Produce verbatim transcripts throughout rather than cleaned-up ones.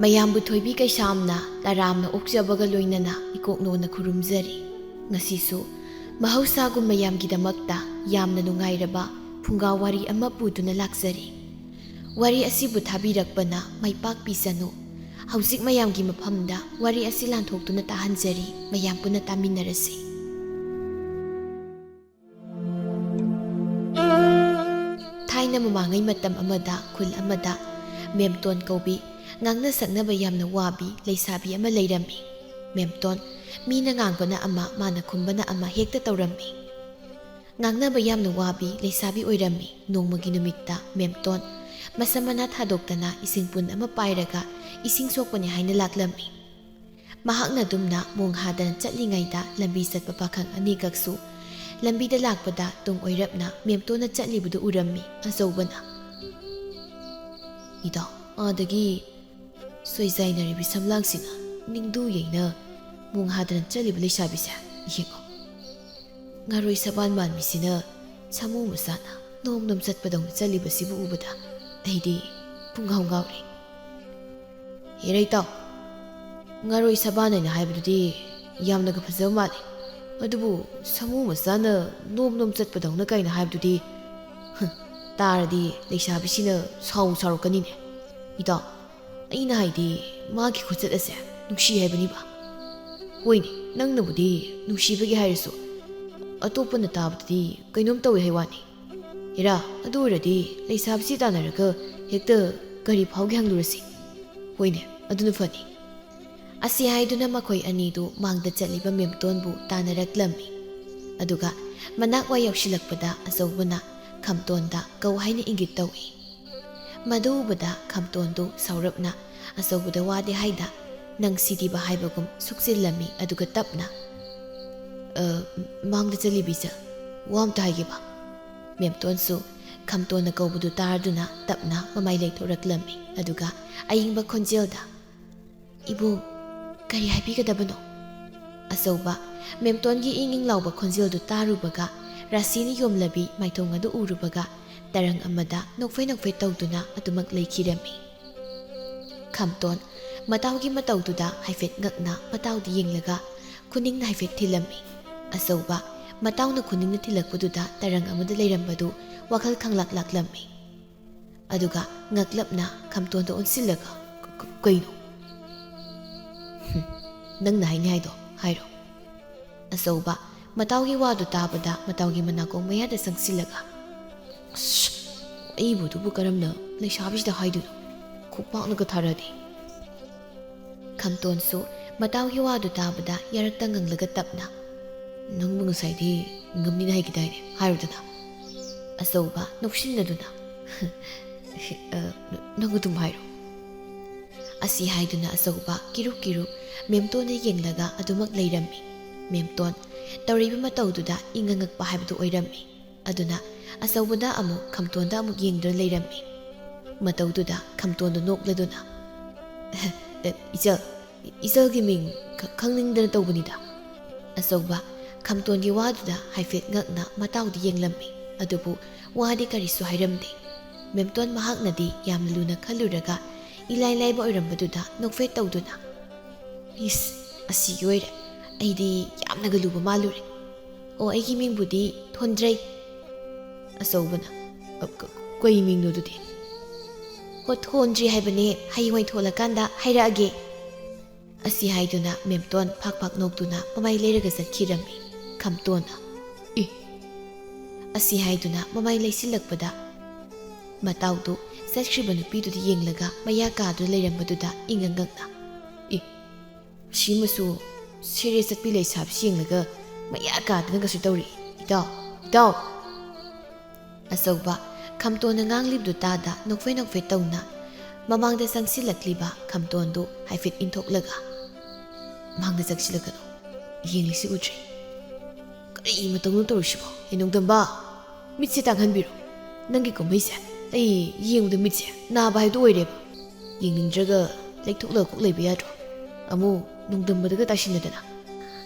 ꯃꯌꯥꯝꯕꯨ ꯊꯣꯏꯕꯤ ꯀꯩꯁꯥꯝꯅ ꯇꯔꯥꯝꯅ ꯑꯣꯛꯆꯕꯒ ꯂꯣꯏꯅꯅ ꯏꯀꯣꯛꯅꯣꯅ ꯈꯨꯔꯨꯝꯖꯔꯤ꯫ ꯉꯁꯤꯁꯨ ꯃꯍꯧꯁꯥꯒꯨꯝ ꯃꯌꯥꯝꯒꯤꯗꯃꯛꯇ ꯌꯥꯝꯅ ꯅꯨꯡꯉꯥꯏꯔꯕ ꯐꯨꯡꯒꯥ ꯋꯥꯔꯤ ꯑꯃ ꯄꯨꯗꯨꯅ ꯂꯥꯛꯆꯔꯤ꯫ ꯋꯥꯔꯤ ꯑꯁꯤꯕꯨ ꯊꯥꯕꯤꯔꯛꯄꯅ ꯃꯥꯏ ꯄꯥꯛꯄꯤꯁꯅꯨ꯫ ꯍꯧꯖꯤꯛ ꯃꯌꯥꯝꯒꯤ ꯃꯐꯝꯗ ꯋꯥꯔꯤ ꯑꯁꯤ ꯂꯥꯟꯊꯣꯛꯇꯨꯅ ꯇꯥꯍꯟꯖꯔꯤ, ꯃꯌꯥꯝ ꯄꯨꯟꯅ ꯇꯥꯃꯤꯟꯅꯔꯁꯤ꯫ ꯊꯥꯏꯅ ꯃꯃꯥꯡꯉꯩ ꯃꯇꯝ ꯑꯃꯗ ꯈꯨꯜ ꯑꯃꯗ ꯃꯦꯝꯇꯣꯟ ꯀꯧꯕꯤ ꯉꯥꯡꯅ ꯁꯛꯅꯕ ꯌꯥꯝꯅ ꯋꯥꯕꯤ ꯂꯩꯁꯥꯕꯤ ꯑꯃ ꯂꯩꯔꯝꯃꯤ꯫ ꯃꯦꯝꯇꯣꯟ ꯃꯤꯅ ꯉꯥꯡꯕꯅ ꯑꯃ, ꯃꯥꯅ ꯈꯨꯝꯕꯅ ꯑꯃ ꯍꯦꯛꯇ ꯇꯧꯔꯝꯃꯤ꯫ ꯉꯥꯡꯅꯕ ꯌꯥꯝꯅ ꯋꯥꯕꯤ ꯂꯩꯁꯥꯕꯤ ꯑꯣꯏꯔꯝꯃꯤ꯫ ꯅꯣꯡꯃꯒꯤ ꯅꯨꯃꯤꯠꯇ ꯃꯦꯝꯇꯣꯟ ꯃꯁꯝ ꯃꯅꯥ ꯊꯥꯗꯣꯛꯇꯅ ꯏꯁꯤꯡ ꯄꯨꯟ ꯑꯃ ꯄꯥꯏꯔꯒ ꯏꯁꯤꯡ ꯁꯣꯛꯄꯅꯤ ꯍꯥꯏꯅ ꯂꯥꯛꯂꯝꯃꯤ꯫ ꯃꯍꯥꯛꯅ ꯑꯗꯨꯝꯅ ꯃꯣꯡ ꯍꯥꯗꯅ ꯆꯠꯂꯤꯉꯩꯗ ꯂꯝꯕꯤ ꯆꯠꯄ ꯄꯥꯈꯪ ꯑꯅꯤꯈꯛꯁꯨ ꯂꯝꯕꯤꯗ ꯂꯥꯛꯄꯗ ꯇꯨꯡ ꯑꯣꯏꯔꯞꯅ ꯃꯦꯝꯇꯣꯟꯅ ꯆꯠꯂꯤꯕꯗꯨ ꯎꯔꯝꯃꯤ꯫ ꯑꯆꯧꯕꯅ, "ꯏꯗꯣ, ꯑꯥꯗꯒꯤ ꯁꯣꯏꯖꯥꯏꯅꯔꯤꯕꯤ ꯁꯝꯂꯥꯡꯁꯤꯅ ꯅꯤꯡꯗꯨ ꯌꯩꯅ ꯃꯣꯡ ꯍꯥꯗꯅ ꯆꯠꯂꯤꯕ ꯂꯩꯁꯥꯕꯤꯁꯦ ꯌꯦꯡꯉꯣ꯫ ꯉꯥꯔꯣꯏ ꯁꯕꯥꯟ ꯃꯥꯟꯕꯤꯁꯤꯅ ꯁꯥꯃꯨ ꯃꯆꯥꯅ ꯅꯣꯝ ꯅꯣꯝ ꯆꯠꯄꯗꯧꯅ ꯆꯠꯂꯤꯕꯁꯤꯕꯨ ꯎꯕꯗ ꯑꯩꯗꯤ ꯄꯨꯡꯉꯥꯎ ꯉꯥꯎꯔꯦ꯫ ꯍꯦꯔꯩ ꯇꯥꯎ, ꯉꯥꯔꯣꯏ ꯁꯕꯥꯟ ꯍꯥꯏꯅ ꯍꯥꯏꯕꯗꯨꯗꯤ ꯌꯥꯝꯅꯒ ꯐꯖꯕ ꯃꯥꯜꯂꯤ꯫ ꯑꯗꯨꯕꯨ ꯁꯥꯃꯨ ꯃꯆꯥꯅ ꯅꯣꯝ ꯅꯣꯝ ꯆꯠꯄꯗꯧꯅ ꯀꯥꯏꯅ ꯍꯥꯏꯕꯗꯨꯗꯤ, ꯍꯨꯝ, ꯇꯥꯔꯗꯤ ꯂꯩꯁꯥꯕꯤꯁꯤꯅ ꯁꯥꯎ ꯁꯥꯎꯔꯛꯀꯅꯤꯅꯦ꯫ ꯏꯇꯥꯎ, ꯑꯩꯅ ꯍꯥꯏꯗꯤ ꯃꯥꯒꯤ ꯈꯨꯆꯠ ꯑꯁꯦ ꯅꯨꯡꯁꯤ ꯍꯥꯏꯕꯅꯤꯕ꯫ ꯍꯣꯏꯅꯦ, ꯅꯪꯅꯕꯨꯗꯤ ꯅꯨꯡꯁꯤꯕꯒꯤ ꯍꯥꯏꯔꯁꯨ, ꯑꯇꯣꯞꯄꯅ ꯇꯥꯕꯗꯗꯤ ꯀꯩꯅꯣꯝ ꯇꯧꯏ ꯍꯥꯏ ꯋꯥꯅꯤ꯫ ꯍꯦꯔꯥ, ꯑꯗꯨ ꯑꯣꯏꯔꯗꯤ ꯂꯩꯁꯥꯕꯤꯁꯤ ꯇꯥꯟꯅꯔꯒ ꯍꯦꯛꯇ ꯀꯔꯤ ꯐꯥꯎꯒꯦ ꯍꯪꯂꯨꯔꯁꯤ꯫ ꯍꯣꯏꯅꯦ, ꯑꯗꯨꯅ ꯐꯅꯤ꯫ ꯑꯁꯤ ꯍꯥꯏꯗꯨꯅ ꯃꯈꯣꯏ ꯑꯅꯤꯗꯨ ꯃꯥꯡꯗ ꯆꯠꯂꯤꯕ ꯃꯦꯝꯇꯣꯟꯕꯨ ꯇꯥꯟꯅꯔꯛꯂꯝꯃꯤ꯫ ꯑꯗꯨꯒ ꯃꯅꯥꯛ ꯋꯥꯏ ꯌꯧꯁꯤꯜꯂꯛꯄꯗ ꯑꯆꯧꯕꯅ ꯈꯝꯇꯣꯟꯗ ꯀꯧ ꯍꯥꯏꯅ ꯏꯪꯒꯤꯠ ꯇꯧꯏ꯫ ꯃꯗꯨ ꯎꯕꯗ ꯈꯝꯇꯣꯟꯗꯨ ꯁꯥꯎꯔꯞꯅ ꯑꯆꯧꯕꯗ ꯋꯥꯗꯤ ꯍꯥꯏꯗ, ꯅꯪ ꯁꯤꯗꯤꯕ ꯍꯥꯏꯕꯒꯨꯝ ꯁꯨꯛꯆꯤꯜꯂꯝꯃꯤ꯫ ꯑꯗꯨꯒ ꯇꯞꯅ, "ꯑ, ꯃꯥꯡꯗ ꯆꯠꯂꯤꯕꯤꯁꯦ, ꯋꯥ ꯑꯝꯇ ꯍꯥꯏꯒꯦꯕ?" ꯃꯦꯝꯇꯣꯟꯁꯨ ꯈꯝꯇꯣꯟꯅ ꯀꯧꯕꯗꯨ ꯇꯥꯔꯗꯨꯅ ꯇꯞꯅ ꯃꯃꯥꯏ ꯂꯩꯊꯣꯔꯛꯂꯝꯃꯤ꯫ ꯑꯗꯨꯒ ꯑꯏꯪꯕ ꯈꯣꯟꯖꯦꯜꯗ, "ꯏꯕꯨꯡ, ꯀꯔꯤ ꯍꯥꯏꯕꯤꯒꯗꯕꯅꯣ?" ꯑꯆꯧꯕ ꯃꯦꯝꯇꯣꯟꯒꯤ ꯏꯪ ꯏꯪ ꯂꯥꯎꯕ ꯈꯣꯟꯖꯦꯜꯗꯨ ꯇꯥꯔꯨꯕꯒ, ꯔꯥꯁꯤꯅ ꯌꯣꯝꯂꯕꯤ ꯃꯥꯏꯊꯣꯡ ꯑꯗꯨ ꯎꯔꯨꯕꯒ, ꯇꯔꯪ ꯑꯃꯗ ꯅꯣꯛꯐꯦ ꯅꯣꯛꯐꯦ ꯇꯧꯗꯨꯅ ꯑꯗꯨꯃꯛ ꯂꯩꯈꯤꯔꯝꯃꯤ꯫ ꯈꯝꯇꯣꯟ ꯃꯇꯥꯎꯒꯤ ꯃꯇꯧꯗꯨꯗ ꯍꯥꯏꯐꯦꯠ ꯉꯛꯅ ꯃꯇꯥꯎꯗ ꯌꯦꯡꯂꯒ ꯈꯨꯅꯤꯡꯅ ꯍꯥꯏꯐꯦꯠ ꯊꯤꯜꯂꯝꯃꯤ꯫ ꯑꯆꯧꯕ ꯃꯇꯥꯎꯅ ꯈꯨꯅꯤꯡꯅ ꯊꯤꯜꯂꯛꯄꯗꯨꯗ ꯇꯔꯪ ꯑꯃꯗ ꯂꯩꯔꯝꯕꯗꯨ ꯋꯥꯈꯜ ꯈꯪꯂꯥꯛ ꯂꯥꯛꯂꯝꯃꯤ꯫ ꯑꯗꯨꯒ ꯉꯛꯂꯞꯅ ꯈꯝꯇꯣꯟꯗ ꯑꯣꯟꯁꯤꯜꯂꯒ, "ꯀ-, ꯀ-, ꯀꯩꯅꯣ?" "ꯍꯨꯝ, ꯅꯪꯅ ꯍꯥꯏꯅꯤ ꯍꯥꯏꯗꯣ ꯍꯥꯏꯔꯣ꯫" ꯑꯆꯧꯕ ꯃꯇꯥꯎꯒꯤ ꯋꯥꯗꯨ ꯇꯥꯕꯗ ꯃꯇꯥꯎꯒꯤ ꯃꯅꯥꯀꯣꯡ ꯃꯌꯥꯗ ꯆꯪꯁꯤꯜꯂꯒ, "ꯑꯁ, ꯑꯩꯕꯨ ꯑꯗꯨꯕꯨ ꯀꯔꯝꯅ ꯂꯩꯁꯥꯕꯤꯁꯤꯗ ꯍꯥꯏꯗꯣꯏꯅꯣ? ꯈꯨꯄꯥꯛꯅꯒ ꯊꯥꯔꯗꯤ!" ꯈꯝꯇꯣꯟꯁꯨ ꯃꯇꯥꯎꯒꯤ ꯋꯥꯗꯨ ꯇꯥꯕꯗ ꯌꯥꯔꯛꯇ ꯉꯪꯂꯒ ꯇꯞꯅ, "ꯅꯪꯕꯨ ꯉꯁꯥꯏꯗꯤ ꯉꯝꯅꯤꯅ ꯍꯥꯏꯈꯤꯗꯥꯏꯅꯦ? ꯍꯥꯏꯔꯨꯗꯅ꯫" ꯑꯆꯧꯕ ꯅꯣꯛꯁꯤꯟꯅꯗꯨꯅ, "ꯑ, ꯅꯪ ꯑꯗꯨꯝ ꯍꯥꯏꯔꯣ꯫" ꯑꯁꯤ ꯍꯥꯏꯗꯨꯅ ꯑꯆꯧꯕ ꯀꯤꯔꯨꯛ ꯀꯤꯔꯨꯛ ꯃꯦꯝꯇꯣꯟꯗ ꯌꯦꯡꯂꯒ ꯑꯗꯨꯃꯛ ꯂꯩꯔꯝꯃꯤ꯫ ꯃꯦꯝꯇꯣꯟ ꯇꯧꯔꯤꯕ ꯃꯇꯧꯗꯨꯗ ꯏꯉꯛ ꯉꯛꯄ ꯍꯥꯏꯕꯗꯨ ꯑꯣꯏꯔꯝꯃꯤ꯫ ꯑꯗꯨꯅ ꯑꯆꯧꯕꯗ ꯑꯃꯨꯛ ꯈꯝꯇꯣꯟꯗ ꯑꯃꯨꯛ ꯌꯦꯡꯗꯨꯅ ꯂꯩꯔꯝꯃꯤ꯫ ꯃꯇꯧꯗꯨꯗ ꯈꯝꯇꯣꯟꯗꯨ ꯅꯣꯛꯂꯗꯨꯅ, "ꯏꯆꯜ, ꯏꯆꯜꯒꯤ ꯃꯤꯡ ꯈ-, ꯈꯪꯅꯤꯡꯗꯅ ꯇꯧꯕꯅꯤꯗ꯫" ꯑꯆꯧꯕ ꯈꯝꯇꯣꯟꯒꯤ ꯋꯥꯗꯨꯗ ꯍꯥꯏꯐꯦꯠ ꯉꯛꯅ ꯃꯇꯥꯎꯗ ꯌꯦꯡꯂꯝꯃꯤ꯫ ꯑꯗꯨꯕꯨ ꯋꯥꯗꯤ ꯀꯔꯤꯁꯨ ꯍꯥꯏꯔꯝꯗꯦ꯫ ꯃꯦꯝꯇꯣꯟ ꯃꯍꯥꯛꯅꯗꯤ ꯌꯥꯝꯅ ꯂꯨꯅ ꯈꯜꯂꯨꯔꯒ ꯏꯂꯥꯏ ꯂꯥꯏꯕ ꯑꯣꯏꯔꯝꯕꯗꯨꯗ ꯅꯣꯛꯐꯦꯠ ꯇꯧꯗꯨꯅ, "ꯏꯁ, ꯑꯁꯤꯒꯤ ꯑꯣꯏꯔꯦ꯫ ꯑꯩꯗꯤ ꯌꯥꯝꯅꯒ ꯂꯨꯕ ꯃꯥꯜꯂꯨꯔꯦ꯫ ꯑꯣ, ꯑꯩꯒꯤ ꯃꯤꯡꯕꯨꯗꯤ ꯊꯣꯟꯗ꯭ꯔꯩ꯫" ꯑꯆꯧꯕꯅ, "ꯑ, ꯀ-, ꯀꯩ ꯃꯤꯡꯅꯣ ꯑꯗꯨꯗꯤ?" "ꯍꯣ, ꯊꯣꯟꯗ꯭ꯔꯤ ꯍꯥꯏꯕꯅꯦ, ꯍꯌꯦꯡꯋꯥꯏ ꯊꯣꯜꯂꯀꯥꯟꯗ ꯍꯥꯏꯔꯛꯑꯒꯦ꯫" ꯑꯁꯤ ꯍꯥꯏꯗꯨꯅ ꯃꯦꯝꯇꯣꯟ ꯐꯥꯛ ꯐꯥꯛ ꯅꯣꯛꯇꯨꯅ ꯃꯃꯥꯏ ꯂꯩꯔꯒ ꯆꯠꯈꯤꯔꯝꯃꯤ꯫ ꯈꯝꯇꯣꯟꯅ, "ꯑꯦ!" ꯑꯁꯤ ꯍꯥꯏꯗꯨꯅ ꯃꯃꯥꯏ ꯂꯩꯁꯤꯜꯂꯛꯄꯗ ꯃꯇꯥꯎꯗꯨ ꯆꯠꯈ꯭ꯔꯤꯕ ꯅꯨꯄꯤꯗꯨꯗ ꯌꯦꯡꯂꯒ ꯃꯌꯥ ꯀꯥꯗꯨꯅ ꯂꯩꯔꯝꯕꯗꯨꯗ ꯏꯉꯛ ꯉꯛꯅ, "ꯑꯦ! ꯁꯤꯃꯁꯨ ꯁꯦꯔꯦ ꯆꯠꯄꯤ ꯂꯩꯁꯥꯕꯤꯁꯤ ꯌꯦꯡꯂꯒ ꯃꯌꯥ ꯀꯥꯗꯅ ꯀꯩꯁꯨ ꯇꯧꯔꯤ꯫ ꯏꯇꯥꯎ! ꯏꯇꯥꯎ!" ꯑꯆꯧꯕ ꯈꯝꯇꯣꯟꯅ ꯉꯥꯡꯂꯤꯕꯗꯨ ꯇꯥꯗ ꯅꯣꯛꯐꯦ ꯅꯣꯛꯐꯦ ꯇꯧꯅ ꯃꯃꯥꯡꯗ ꯆꯪꯁꯤꯜꯂꯛꯂꯤꯕ ꯈꯝꯇꯣꯟꯗꯨ ꯍꯥꯏꯐꯦꯠ ꯏꯟꯊꯣꯛꯂꯒ, "ꯃꯥꯡꯗ ꯆꯪꯁꯤꯜꯂꯛꯀꯅꯨ, ꯌꯦꯡꯂꯤꯁꯤ ꯎꯗ꯭ꯔꯦ꯫ ꯀꯔꯤ ꯃꯇꯧꯅꯣ ꯇꯧꯔꯤꯁꯤꯕꯣ? ꯍꯦ ꯅꯣꯡꯗꯝꯕ, ꯃꯤꯠꯁꯦ ꯇꯥꯡꯍꯟꯕꯤꯔꯣ꯫ ꯅꯪꯒꯤ ꯀꯨꯝꯍꯩꯁꯦ ꯑꯩ ꯌꯦꯡꯕꯗ ꯃꯤꯠꯁꯦ ꯅꯥꯕ ꯍꯥꯏꯗꯨ ꯑꯣꯏꯔꯦꯕ꯫ ꯌꯦꯡꯅꯤꯡꯗ꯭ꯔꯒ ꯂꯩꯊꯣꯛꯂꯒ ꯀꯣꯛ ꯂꯩꯕ ꯌꯥꯗ꯭ꯔꯣ? ꯑꯃꯨꯛ ꯅꯣꯡꯗꯝꯕꯗꯒ ꯇꯥꯏꯁꯤꯟꯅꯗꯅ꯫"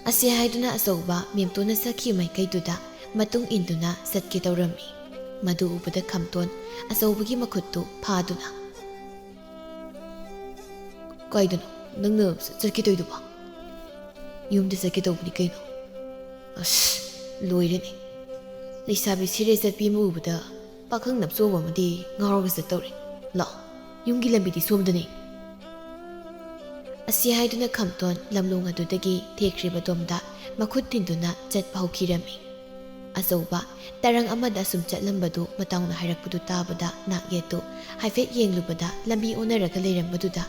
ꯑꯁꯤ ꯍꯥꯏꯗꯨꯅ ꯑꯆꯧꯕ ꯃꯦꯝꯇꯣꯟꯅ ꯆꯠꯈꯤꯕ ꯃꯥꯏꯀꯩꯗꯨꯗ ꯃꯇꯨꯡ ꯏꯟꯗꯨꯅ ꯆꯠꯀꯦ ꯇꯧꯔꯝꯃꯤ꯫ ꯃꯗꯨ ꯎꯕꯗ ꯈꯝꯇꯣꯟ ꯑꯆꯧꯕꯒꯤ ꯃꯈꯨꯠꯇꯨ ꯐꯥꯗꯨꯅ, "ꯀꯥꯏꯗꯅꯣ ꯅꯪꯅ ꯆꯠꯀꯦ ꯇꯧꯔꯤꯗꯨꯕꯣ?" "ꯌꯨꯝꯗ ꯆꯠꯀꯦ ꯇꯧꯕꯅꯤ ꯀꯩꯅꯣ꯫" "ꯑꯁ, ꯂꯣꯏꯔꯦꯅꯦ꯫ ꯂꯩꯁꯥꯕꯤ ꯁꯤꯔꯦ ꯆꯠꯄꯤ ꯑꯃ ꯎꯕꯗ ꯄꯥꯈꯪ ꯅꯞꯆꯣꯕ ꯑꯃꯗꯤ ꯉꯥꯎꯔꯒ ꯆꯠꯇꯧꯔꯦ꯫ ꯂꯥꯛꯑꯣ, ꯌꯨꯝꯒꯤ ꯂꯝꯕꯤꯗꯤ ꯁꯣꯝꯗꯅꯤ꯫" ꯑꯁꯤ ꯍꯥꯏꯗꯨꯅ ꯈꯝꯇꯣꯟ ꯂꯝꯂꯣꯡ ꯑꯗꯨꯗꯒꯤ ꯊꯦꯛꯈ꯭ꯔꯤꯕ ꯇꯣꯝꯗ ꯃꯈꯨꯠ ꯊꯤꯟꯗꯨꯅ ꯆꯠꯄ ꯍꯧꯈꯤꯔꯝꯃꯤ꯫ ꯑꯆꯧꯕ ꯇꯔꯪ ꯑꯃꯗ ꯑꯁꯨꯝ ꯆꯠꯂꯝꯕꯗꯨ ꯃꯇꯥꯎꯅ ꯍꯥꯏꯔꯛꯄꯗꯨ ꯇꯥꯕꯗ ꯅꯥꯛꯌꯦꯠꯇꯨ ꯍꯥꯏꯐꯦꯠ ꯌꯦꯡꯂꯨꯕꯗ ꯂꯝꯕꯤ ꯑꯣꯟꯅꯔꯒ ꯂꯩꯔꯝꯕꯗꯨꯗ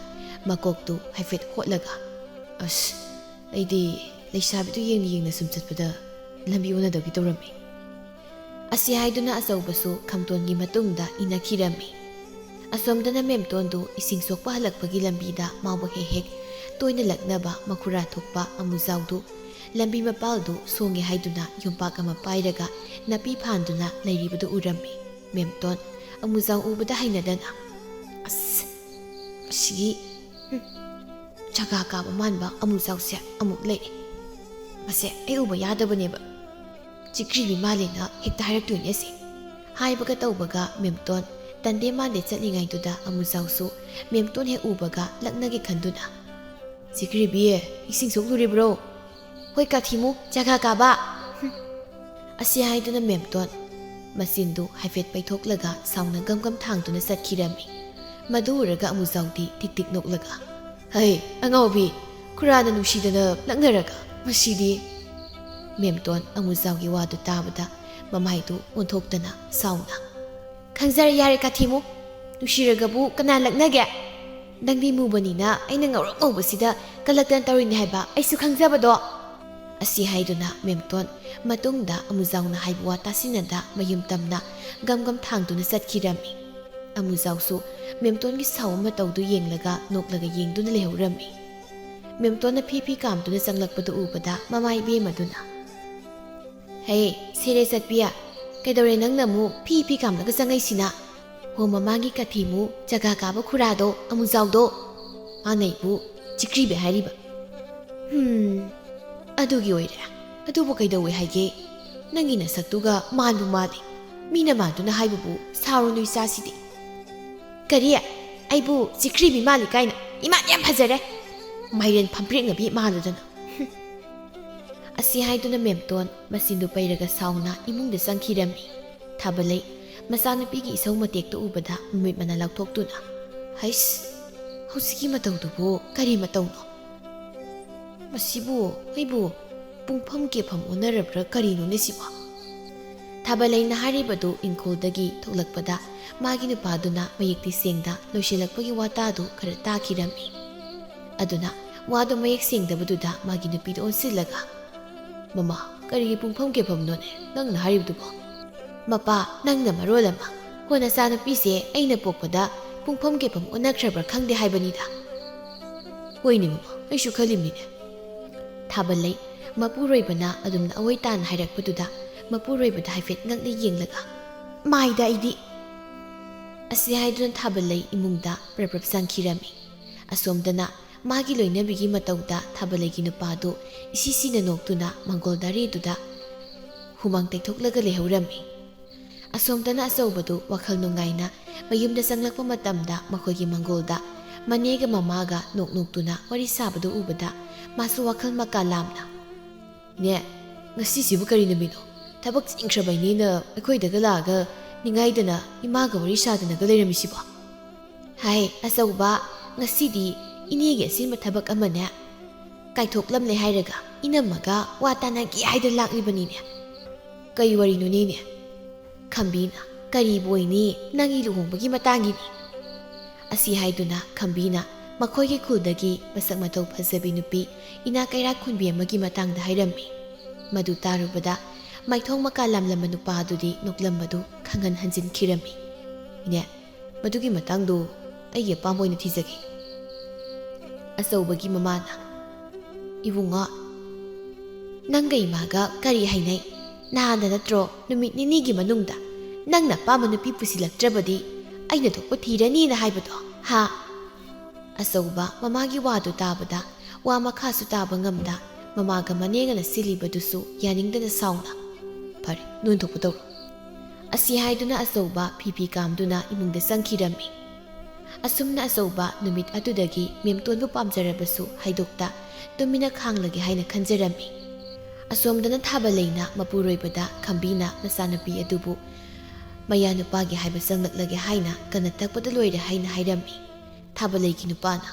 ꯃꯀꯣꯛꯇꯨ ꯍꯥꯏꯐꯦꯠ ꯍꯣꯠꯂꯒ, "ꯑꯁ, ꯑꯩꯗꯤ ꯂꯩꯁꯥꯕꯤꯗꯨ ꯌꯦꯡꯅ ꯌꯦꯡꯅ ꯁꯨꯝ ꯆꯠꯄꯗ ꯂꯝꯕꯤ ꯑꯣꯟꯅꯗꯧꯒꯤ ꯇꯧꯔꯝꯃꯤ꯫" ꯑꯁꯤ ꯍꯥꯏꯗꯨꯅ ꯑꯆꯧꯕꯁꯨ ꯈꯝꯇꯣꯟꯒꯤ ꯃꯇꯨꯡꯗ ꯏꯟꯅꯈꯤꯔꯝꯃꯤ꯫ ꯑꯁꯣꯝꯗꯅ ꯃꯦꯝꯇꯣꯟꯗꯨ ꯏꯁꯤꯡ ꯁꯣꯛꯄ ꯍꯜꯂꯛꯄꯒꯤ ꯂꯝꯕꯤꯗ ꯃꯥꯕꯨ ꯍꯦꯛ ꯍꯦꯛ ꯇꯣꯏꯅ ꯂꯛꯅꯕ ꯃꯈꯨꯔꯥ ꯊꯣꯛꯄ ꯑꯃꯨꯖꯥꯎꯗꯨ ꯂꯝꯕꯤ ꯃꯄꯥꯜꯗꯨ ꯁꯣꯡꯉꯦ ꯍꯥꯏꯗꯨꯅ ꯌꯣꯝꯄꯥꯛ ꯑꯃ ꯄꯥꯏꯔꯒ ꯅꯥꯄꯤ ꯐꯥꯟꯗꯨꯅ ꯂꯩꯔꯤꯕꯗꯨ ꯎꯔꯝꯃꯤ꯫ ꯃꯦꯝꯇꯣꯟ ꯑꯃꯨꯖꯥꯎ ꯎꯕꯗ ꯍꯩꯅꯗꯅ, "ꯑꯁ, ꯑꯁꯤꯒꯤ, ꯍꯨꯝ, ꯆꯒꯥ ꯀꯥꯕ ꯃꯥꯟꯕ ꯑꯃꯨꯖꯥꯎꯁꯦ ꯑꯃꯨꯛ ꯂꯩꯔꯦ꯫ ꯃꯁꯦ ꯑꯩ ꯎꯕ ꯌꯥꯗꯕꯅꯦꯕ꯫ ꯆꯤꯛꯈ꯭ꯔꯤꯕꯤ ꯃꯥꯜꯂꯦꯅ ꯍꯦꯛꯇ ꯍꯥꯏꯔꯛꯇꯣꯏꯅꯦ ꯑꯁꯦ꯫" ꯍꯥꯏꯕꯒ ꯇꯧꯕꯒ ꯃꯦꯝꯇꯣꯟ ꯇꯟꯗꯦ ꯃꯥꯟꯗꯦ ꯆꯠꯂꯤꯉꯩꯗꯨꯗ ꯑꯃꯨꯖꯥꯎꯁꯨ ꯃꯦꯝꯇꯣꯟ ꯍꯦꯛ ꯎꯕꯒ ꯂꯛꯅꯒꯦ ꯈꯟꯗꯨꯅ, "ꯆꯤꯛꯈ꯭ꯔꯤꯕꯤ, ꯏꯁꯤꯡ ꯁꯣꯛꯂꯨꯔꯤꯕ꯭ꯔꯣ?" "ꯍꯣꯏ ꯀꯥꯊꯤꯃꯨ, ꯆꯒꯥ ꯀꯥꯕ꯫" ꯍꯨꯝ꯫ ꯑꯁꯤ ꯍꯥꯏꯗꯨꯅ ꯃꯦꯝꯇꯣꯟ ꯃꯆꯤꯟꯗꯨ ꯍꯥꯏꯐꯦꯠ ꯄꯩꯊꯣꯛꯂꯒ ꯁꯥꯎꯅ ꯒꯝ ꯒꯝ ꯊꯥꯡꯗꯨꯅ ꯆꯠꯈꯤꯔꯝꯃꯤ꯫ ꯃꯗꯨ ꯎꯔꯒ ꯑꯃꯨꯖꯥꯎꯗꯤ ꯇꯤꯛ ꯇꯤꯛ ꯅꯣꯛꯂꯒ, "ꯍꯩ, ꯑꯉꯥꯎꯕꯤ, ꯈꯨꯔꯥꯅ ꯅꯨꯡꯁꯤꯗꯅ ꯂꯛꯅꯔꯒ ꯃꯁꯤꯗꯤ!" ꯃꯦꯝꯇꯣꯟ ꯑꯃꯨꯖꯥꯎꯒꯤ ꯋꯥꯗꯨ ꯇꯥꯕꯗ ꯃꯃꯥꯏꯗꯨ ꯑꯣꯟꯊꯣꯛꯇꯅ ꯁꯥꯎꯅ, "ꯈꯪꯖꯔꯦ ꯌꯥꯔꯦ ꯀꯥꯊꯤꯃꯨ, ꯅꯨꯡꯁꯤꯔꯒꯕꯨ ꯀꯅꯥ ꯂꯛꯅꯒꯦ? ꯅꯪꯗꯤ ꯃꯨꯕꯅꯤꯅ ꯑꯩꯅ ꯉꯧꯔꯣꯛ ꯉꯧꯕꯁꯤꯗ ꯀꯜꯂꯛꯇꯅ ꯇꯧꯔꯤꯅꯤ ꯍꯥꯏꯕ ꯑꯩꯁꯨ ꯈꯪꯖꯕꯗꯣ꯫" ꯑꯁꯤ ꯍꯥꯏꯗꯨꯅ ꯃꯦꯝꯇꯣꯟ ꯃꯇꯨꯡꯗ ꯑꯃꯨꯖꯥꯎꯅ ꯍꯥꯏꯕ ꯋꯥ ꯇꯥꯁꯤꯟꯅꯗ ꯃꯌꯨꯝ ꯇꯝꯅ ꯒꯝ ꯒꯝ ꯊꯥꯡꯗꯨꯅ ꯆꯠꯈꯤꯔꯝꯃꯤ꯫ ꯑꯃꯨꯖꯥꯎꯁꯨ ꯃꯦꯝꯇꯣꯟꯒꯤ ꯁꯥꯎꯕ ꯃꯇꯧꯗꯨ ꯌꯦꯡꯂꯒ ꯅꯣꯛꯂꯒ ꯌꯦꯡꯗꯨꯅ ꯂꯩꯍꯧꯔꯝꯃꯤ꯫ ꯃꯦꯝꯇꯣꯟꯅ ꯐꯤ ꯐꯤ ꯀꯥꯝꯗꯨꯅ ꯆꯪꯂꯛꯄꯗꯨ ꯎꯕꯗ ꯃꯃꯥ ꯏꯕꯦꯝ ꯑꯗꯨꯅ, "ꯍꯦ, ꯁꯦꯔꯦ ꯆꯠꯄꯤ, ꯀꯩꯗꯧꯔꯦ ꯅꯪꯅ ꯑꯃꯨꯛ ꯐꯤ ꯐꯤ ꯀꯥꯝꯂꯒ ꯆꯪꯉꯛꯏꯁꯤꯅ? ꯍꯣ, ꯃꯃꯥꯡꯒꯤ ꯀꯥꯊꯤꯃꯨ ꯆꯒꯥ ꯀꯥꯕ ꯈꯨꯔꯥꯗꯣ, ꯑꯃꯨꯖꯥꯎꯗꯣ, ꯃꯥꯅ ꯑꯩꯕꯨ ꯆꯤꯛꯈ꯭ꯔꯤꯕꯤ ꯍꯥꯏꯔꯤꯕ꯫" "ꯍꯨꯝ, ꯑꯗꯨꯒꯤ ꯑꯣꯏꯔꯦ꯫ ꯑꯗꯨꯕꯨ ꯀꯩꯗꯧꯋꯦ ꯍꯥꯏꯒꯦ? ꯅꯪꯒꯤ ꯅꯁꯛꯇꯨꯒ ꯃꯥꯟꯕꯨ ꯃꯥꯜꯂꯤ꯫ ꯃꯤꯅ ꯃꯥꯟꯗꯨꯅ ꯍꯥꯏꯕꯕꯨ ꯁꯥꯎꯔꯨꯅꯨ ꯏꯆꯥꯁꯤꯗꯤ꯫" "ꯀꯔꯤ? ꯑꯩꯕꯨ ꯆꯤꯛꯈ꯭ꯔꯤꯕꯤ ꯃꯥꯜꯂꯤ ꯀꯥꯏꯅ? "ꯏꯃꯥꯗꯤ ꯌꯥꯝ ꯐꯖꯔꯦ, ꯃꯥꯏꯔꯦꯟ ꯐꯝꯄ꯭ꯔꯦꯛꯅꯕꯤ ꯃꯥꯜꯂꯗꯅ꯫" ꯑꯁꯤ ꯍꯥꯏꯗꯨꯅ ꯃꯦꯝꯇꯣꯟ ꯃꯆꯤꯟꯗꯨ ꯄꯩꯔꯒ ꯁꯥꯎꯅ ꯏꯃꯨꯡꯗ ꯆꯪꯈꯤꯔꯝꯃꯤ꯫ ꯊꯥꯕꯂꯩ ꯃꯆꯥꯅꯨꯄꯤꯒꯤ ꯏꯁꯧ ꯃꯇꯦꯛꯇꯨ ꯎꯕꯗ ꯃꯃꯤꯠ ꯃꯅꯥ ꯂꯥꯎꯊꯣꯛꯇꯨꯅ, "ꯍꯩꯁ, ꯍꯧꯖꯤꯛꯀꯤ ꯃꯇꯧꯗꯨꯕꯨ ꯀꯔꯤ ꯃꯇꯧꯅꯣ? ꯃꯁꯤꯕꯨ ꯑꯩꯕꯨ ꯄꯨꯡꯐꯝ ꯀꯦꯐꯝ ꯑꯣꯟꯅꯔꯕ꯭ꯔꯥ ꯀꯔꯤꯅꯣꯅꯦ ꯁꯤꯕꯣ?" ꯊꯥꯕꯂꯩꯅ ꯍꯥꯏꯔꯤꯕꯗꯨ ꯏꯪꯈꯣꯜꯗꯒꯤ ꯊꯣꯛꯂꯛꯄꯗ ꯃꯥꯒꯤ ꯅꯨꯄꯥꯗꯨꯅ ꯃꯌꯦꯛꯇꯤ ꯁꯦꯡꯗ ꯂꯣꯏꯁꯤꯜꯂꯛꯄꯒꯤ ꯋꯥꯇꯥꯗꯨ ꯈꯔ ꯇꯥꯈꯤꯔꯝꯃꯤ꯫ ꯑꯗꯨꯅ ꯋꯥꯗꯣ ꯃꯌꯦꯛ ꯁꯦꯡꯗꯕꯗꯨꯗ ꯃꯥꯒꯤ ꯅꯨꯄꯤꯗ ꯑꯣꯟꯁꯤꯜꯂꯒ, "ꯃꯃꯥ, ꯀꯔꯤꯒꯤ ꯄꯨꯡꯐꯝ ꯀꯦꯐꯝꯅꯣꯅꯦ ꯅꯪꯅ ꯍꯥꯏꯔꯤꯕꯗꯨꯕꯣ?" "ꯃꯄꯥ, ꯅꯪꯅ ꯃꯔꯣꯜ ꯑꯃ, ꯍꯣ ꯅꯆꯥꯅꯨꯄꯤꯁꯦ ꯑꯩꯅ ꯄꯣꯛꯄꯗ ꯄꯨꯡꯐꯝ ꯀꯦꯐꯝ ꯑꯣꯟꯅꯈ꯭ꯔꯕ꯭ꯔꯥ ꯈꯪꯗꯦ ꯍꯥꯏꯕꯅꯤꯗ꯫" "ꯍꯣꯏꯅꯦ ꯃꯃꯥ, ꯑꯩꯁꯨ ꯈꯜꯂꯤꯝꯅꯤꯅꯦ꯫" ꯊꯥꯕꯂꯩ ꯃꯄꯨꯔꯣꯏꯕꯅ ꯑꯗꯨꯝꯅ ꯑꯋꯣꯏ ꯇꯥꯅ ꯍꯥꯏꯔꯛꯄꯗꯨꯗ ꯃꯄꯨꯔꯣꯏꯕꯗ ꯍꯥꯏꯐꯦꯠ ꯉꯛꯅ ꯌꯦꯡꯂꯒ, "ꯃꯥꯏꯗ ꯑꯩꯗꯤ!" ꯑꯁꯤ ꯍꯥꯏꯗꯨꯅ ꯊꯥꯕꯂꯩ ꯏꯃꯨꯡꯗ ꯄ꯭ꯔꯞ ꯄ꯭ꯔꯞ ꯆꯪꯈꯤꯔꯝꯃꯤ꯫ ꯑꯁꯣꯝꯗꯅ ꯃꯥꯒꯤ ꯂꯣꯏꯅꯕꯤꯒꯤ ꯃꯇꯧꯗ ꯊꯥꯕꯂꯩꯒꯤ ꯅꯨꯄꯥꯗꯨ ꯏꯁꯤ ꯁꯤꯅ ꯅꯣꯛꯇꯨꯅ ꯃꯪꯒꯣꯜ ꯗꯥꯔꯤꯗꯨꯗ ꯍꯨꯃꯥꯡ ꯇꯩꯊꯣꯛꯂꯒ ꯂꯩꯍꯧꯔꯝꯃꯤ꯫ ꯑꯁꯣꯝꯗꯅ ꯑꯆꯧꯕꯗꯨ ꯋꯥꯈꯜ ꯅꯨꯡꯉꯥꯏꯅ ꯃꯌꯨꯝꯗ ꯆꯪꯂꯛꯄ ꯃꯇꯝꯗ ꯃꯈꯣꯏꯒꯤ ꯃꯪꯒꯣꯜꯗ ꯃꯅꯦꯒ ꯃꯃꯥꯒ ꯅꯣꯛ ꯅꯣꯛꯇꯨꯅ ꯋꯥꯔꯤ ꯁꯥꯕꯗꯨ ꯎꯕꯗ ꯃꯥꯁꯨ ꯋꯥꯈꯜ ꯃꯀꯥ ꯂꯥꯝꯅ, "ꯏꯅꯦ, ꯉꯁꯤꯁꯤꯕꯨ ꯀꯔꯤ ꯅꯨꯃꯤꯠꯅꯣ? ꯊꯕꯛ ꯆꯤꯟꯈ꯭ꯔꯕ ꯏꯅꯦꯅ ꯑꯩꯈꯣꯏꯗꯒ ꯂꯥꯛꯑꯒ ꯅꯤꯡꯉꯥꯏꯗꯅ ꯏꯃꯥꯒ ꯋꯥꯔꯤ ꯁꯥꯗꯅꯒ ꯂꯩꯔꯝꯃꯤꯁꯤꯕꯣ?" "ꯍꯥꯏ, ꯑꯆꯧꯕ, ꯉꯁꯤꯗꯤ ꯏꯅꯦꯒꯤ ꯑꯁꯤꯟꯕ ꯊꯕꯛ ꯑꯃꯅꯦ ꯀꯥꯏꯊꯣꯛꯂꯝꯂꯦ ꯍꯥꯏꯔꯒ ꯏꯅꯝꯃꯒ ꯋꯥ ꯇꯥꯅꯒꯦ ꯍꯥꯏꯗꯅ ꯂꯥꯛꯂꯤꯕꯅꯤꯅꯦ꯫" "ꯀꯩ ꯋꯥꯔꯤꯅꯣꯅꯦ, ꯏꯅꯦ?" ꯈꯝꯕꯤꯅ, "ꯀꯔꯤꯕꯨ ꯑꯣꯏꯅꯤ, ꯅꯪꯒꯤ ꯂꯨꯍꯣꯡꯕꯒꯤ ꯃꯇꯥꯡꯒꯤꯅꯤ꯫" ꯑꯁꯤ ꯍꯥꯏꯗꯨꯅ ꯈꯝꯕꯤꯅ ꯃꯈꯣꯏꯒꯤ ꯈꯨꯜꯗꯒꯤ ꯃꯁꯛ ꯃꯇꯧ ꯐꯖꯕꯤ ꯅꯨꯄꯤ ꯏꯅꯥꯛ ꯀꯩꯔꯥꯛ ꯈꯨꯟꯕꯤ ꯑꯃꯒꯤ ꯃꯇꯥꯡꯗ ꯍꯥꯏꯔꯝꯃꯤ꯫ ꯃꯗꯨ ꯇꯥꯔꯨꯕꯗ ꯃꯥꯏꯊꯣꯡ ꯃꯀꯥ ꯂꯥꯝꯂꯝꯕ ꯅꯨꯄꯥ ꯑꯗꯨꯗꯤ ꯅꯣꯛꯂꯝꯕꯗꯨ ꯈꯪꯍꯟ ꯍꯟꯖꯤꯟꯈꯤꯔꯝꯃꯤ꯫ "ꯏꯅꯦ, ꯃꯗꯨꯒꯤ ꯃꯇꯥꯡꯗꯨ ꯑꯩꯒꯤ ꯑꯄꯥꯝꯕ ꯑꯣꯏꯅ ꯊꯤꯖꯒꯦ꯫" ꯑꯆꯧꯕꯒꯤ ꯃꯃꯥꯅ, "ꯏꯕꯨꯡꯉꯣ, ꯅꯪꯒ ꯏꯃꯥꯒ ꯀꯔꯤ ꯍꯥꯏꯅꯩ? ꯅꯍꯥꯟꯗ ꯅꯠꯇ꯭ꯔꯣ ꯅꯨꯃꯤꯠ ꯅꯤꯅꯤꯒꯤ ꯃꯅꯨꯡꯗ ꯅꯪꯅ ꯑꯄꯥꯝꯕ ꯅꯨꯄꯤ ꯄꯨꯁꯤꯜꯂꯛꯇ꯭ꯔꯕꯗꯤ ꯑꯩꯅ ꯊꯣꯛꯄ ꯊꯤꯔꯅꯤꯅ ꯍꯥꯏꯕꯗꯣ, ꯍꯥ?" ꯑꯆꯧꯕ ꯃꯃꯥꯒꯤ ꯋꯥꯗꯨ ꯇꯥꯕꯗ ꯋꯥ ꯃꯈꯥꯁꯨ ꯇꯥꯕ ꯉꯝꯗ ꯃꯃꯥꯒ ꯃꯅꯦꯒꯅ ꯁꯤꯜꯂꯤꯕꯗꯨꯁꯨ ꯌꯥꯅꯤꯡꯗꯅ ꯁꯥꯎꯅ, "ꯐꯔꯦ, ꯅꯣꯏ ꯊꯣꯛꯄ ꯇꯧꯔꯣ꯫" ꯑꯁꯤ ꯍꯥꯏꯗꯨꯅ ꯑꯆꯧꯕ ꯐꯤ ꯐꯤ ꯀꯥꯝꯗꯨꯅ ꯏꯃꯨꯡꯗ ꯆꯪꯈꯤꯔꯝꯃꯤ꯫ ꯑꯁꯨꯝꯅ ꯑꯆꯧꯕ ꯅꯨꯃꯤꯠ ꯑꯗꯨꯗꯒꯤ ꯃꯦꯝꯇꯣꯟꯕꯨ ꯄꯥꯝꯖꯔꯕꯁꯨ ꯍꯥꯏꯗꯣꯛꯇ ꯇꯨꯃꯤꯟꯅ ꯈꯥꯡꯂꯒꯦ ꯍꯥꯏꯅ ꯈꯟꯖꯔꯝꯃꯤ꯫ ꯑꯁꯣꯝꯗꯅ ꯊꯥꯕꯂꯩꯅ ꯃꯄꯨꯔꯣꯏꯕꯗ ꯈꯝꯕꯤꯅ ꯃꯆꯥꯅꯨꯄꯤ ꯑꯗꯨꯕꯨ ꯃꯌꯥ ꯅꯨꯄꯥꯒꯤ ꯍꯥꯏꯕ ꯆꯪꯂꯛꯂꯒꯦ ꯍꯥꯏꯅ ꯀꯟꯅ ꯇꯛꯄꯗ ꯂꯣꯏꯔꯦ ꯍꯥꯏꯅ ꯍꯥꯏꯔꯝꯃꯤ꯫ ꯊꯥꯕꯂꯩꯒꯤ ꯅꯨꯄꯥꯅ,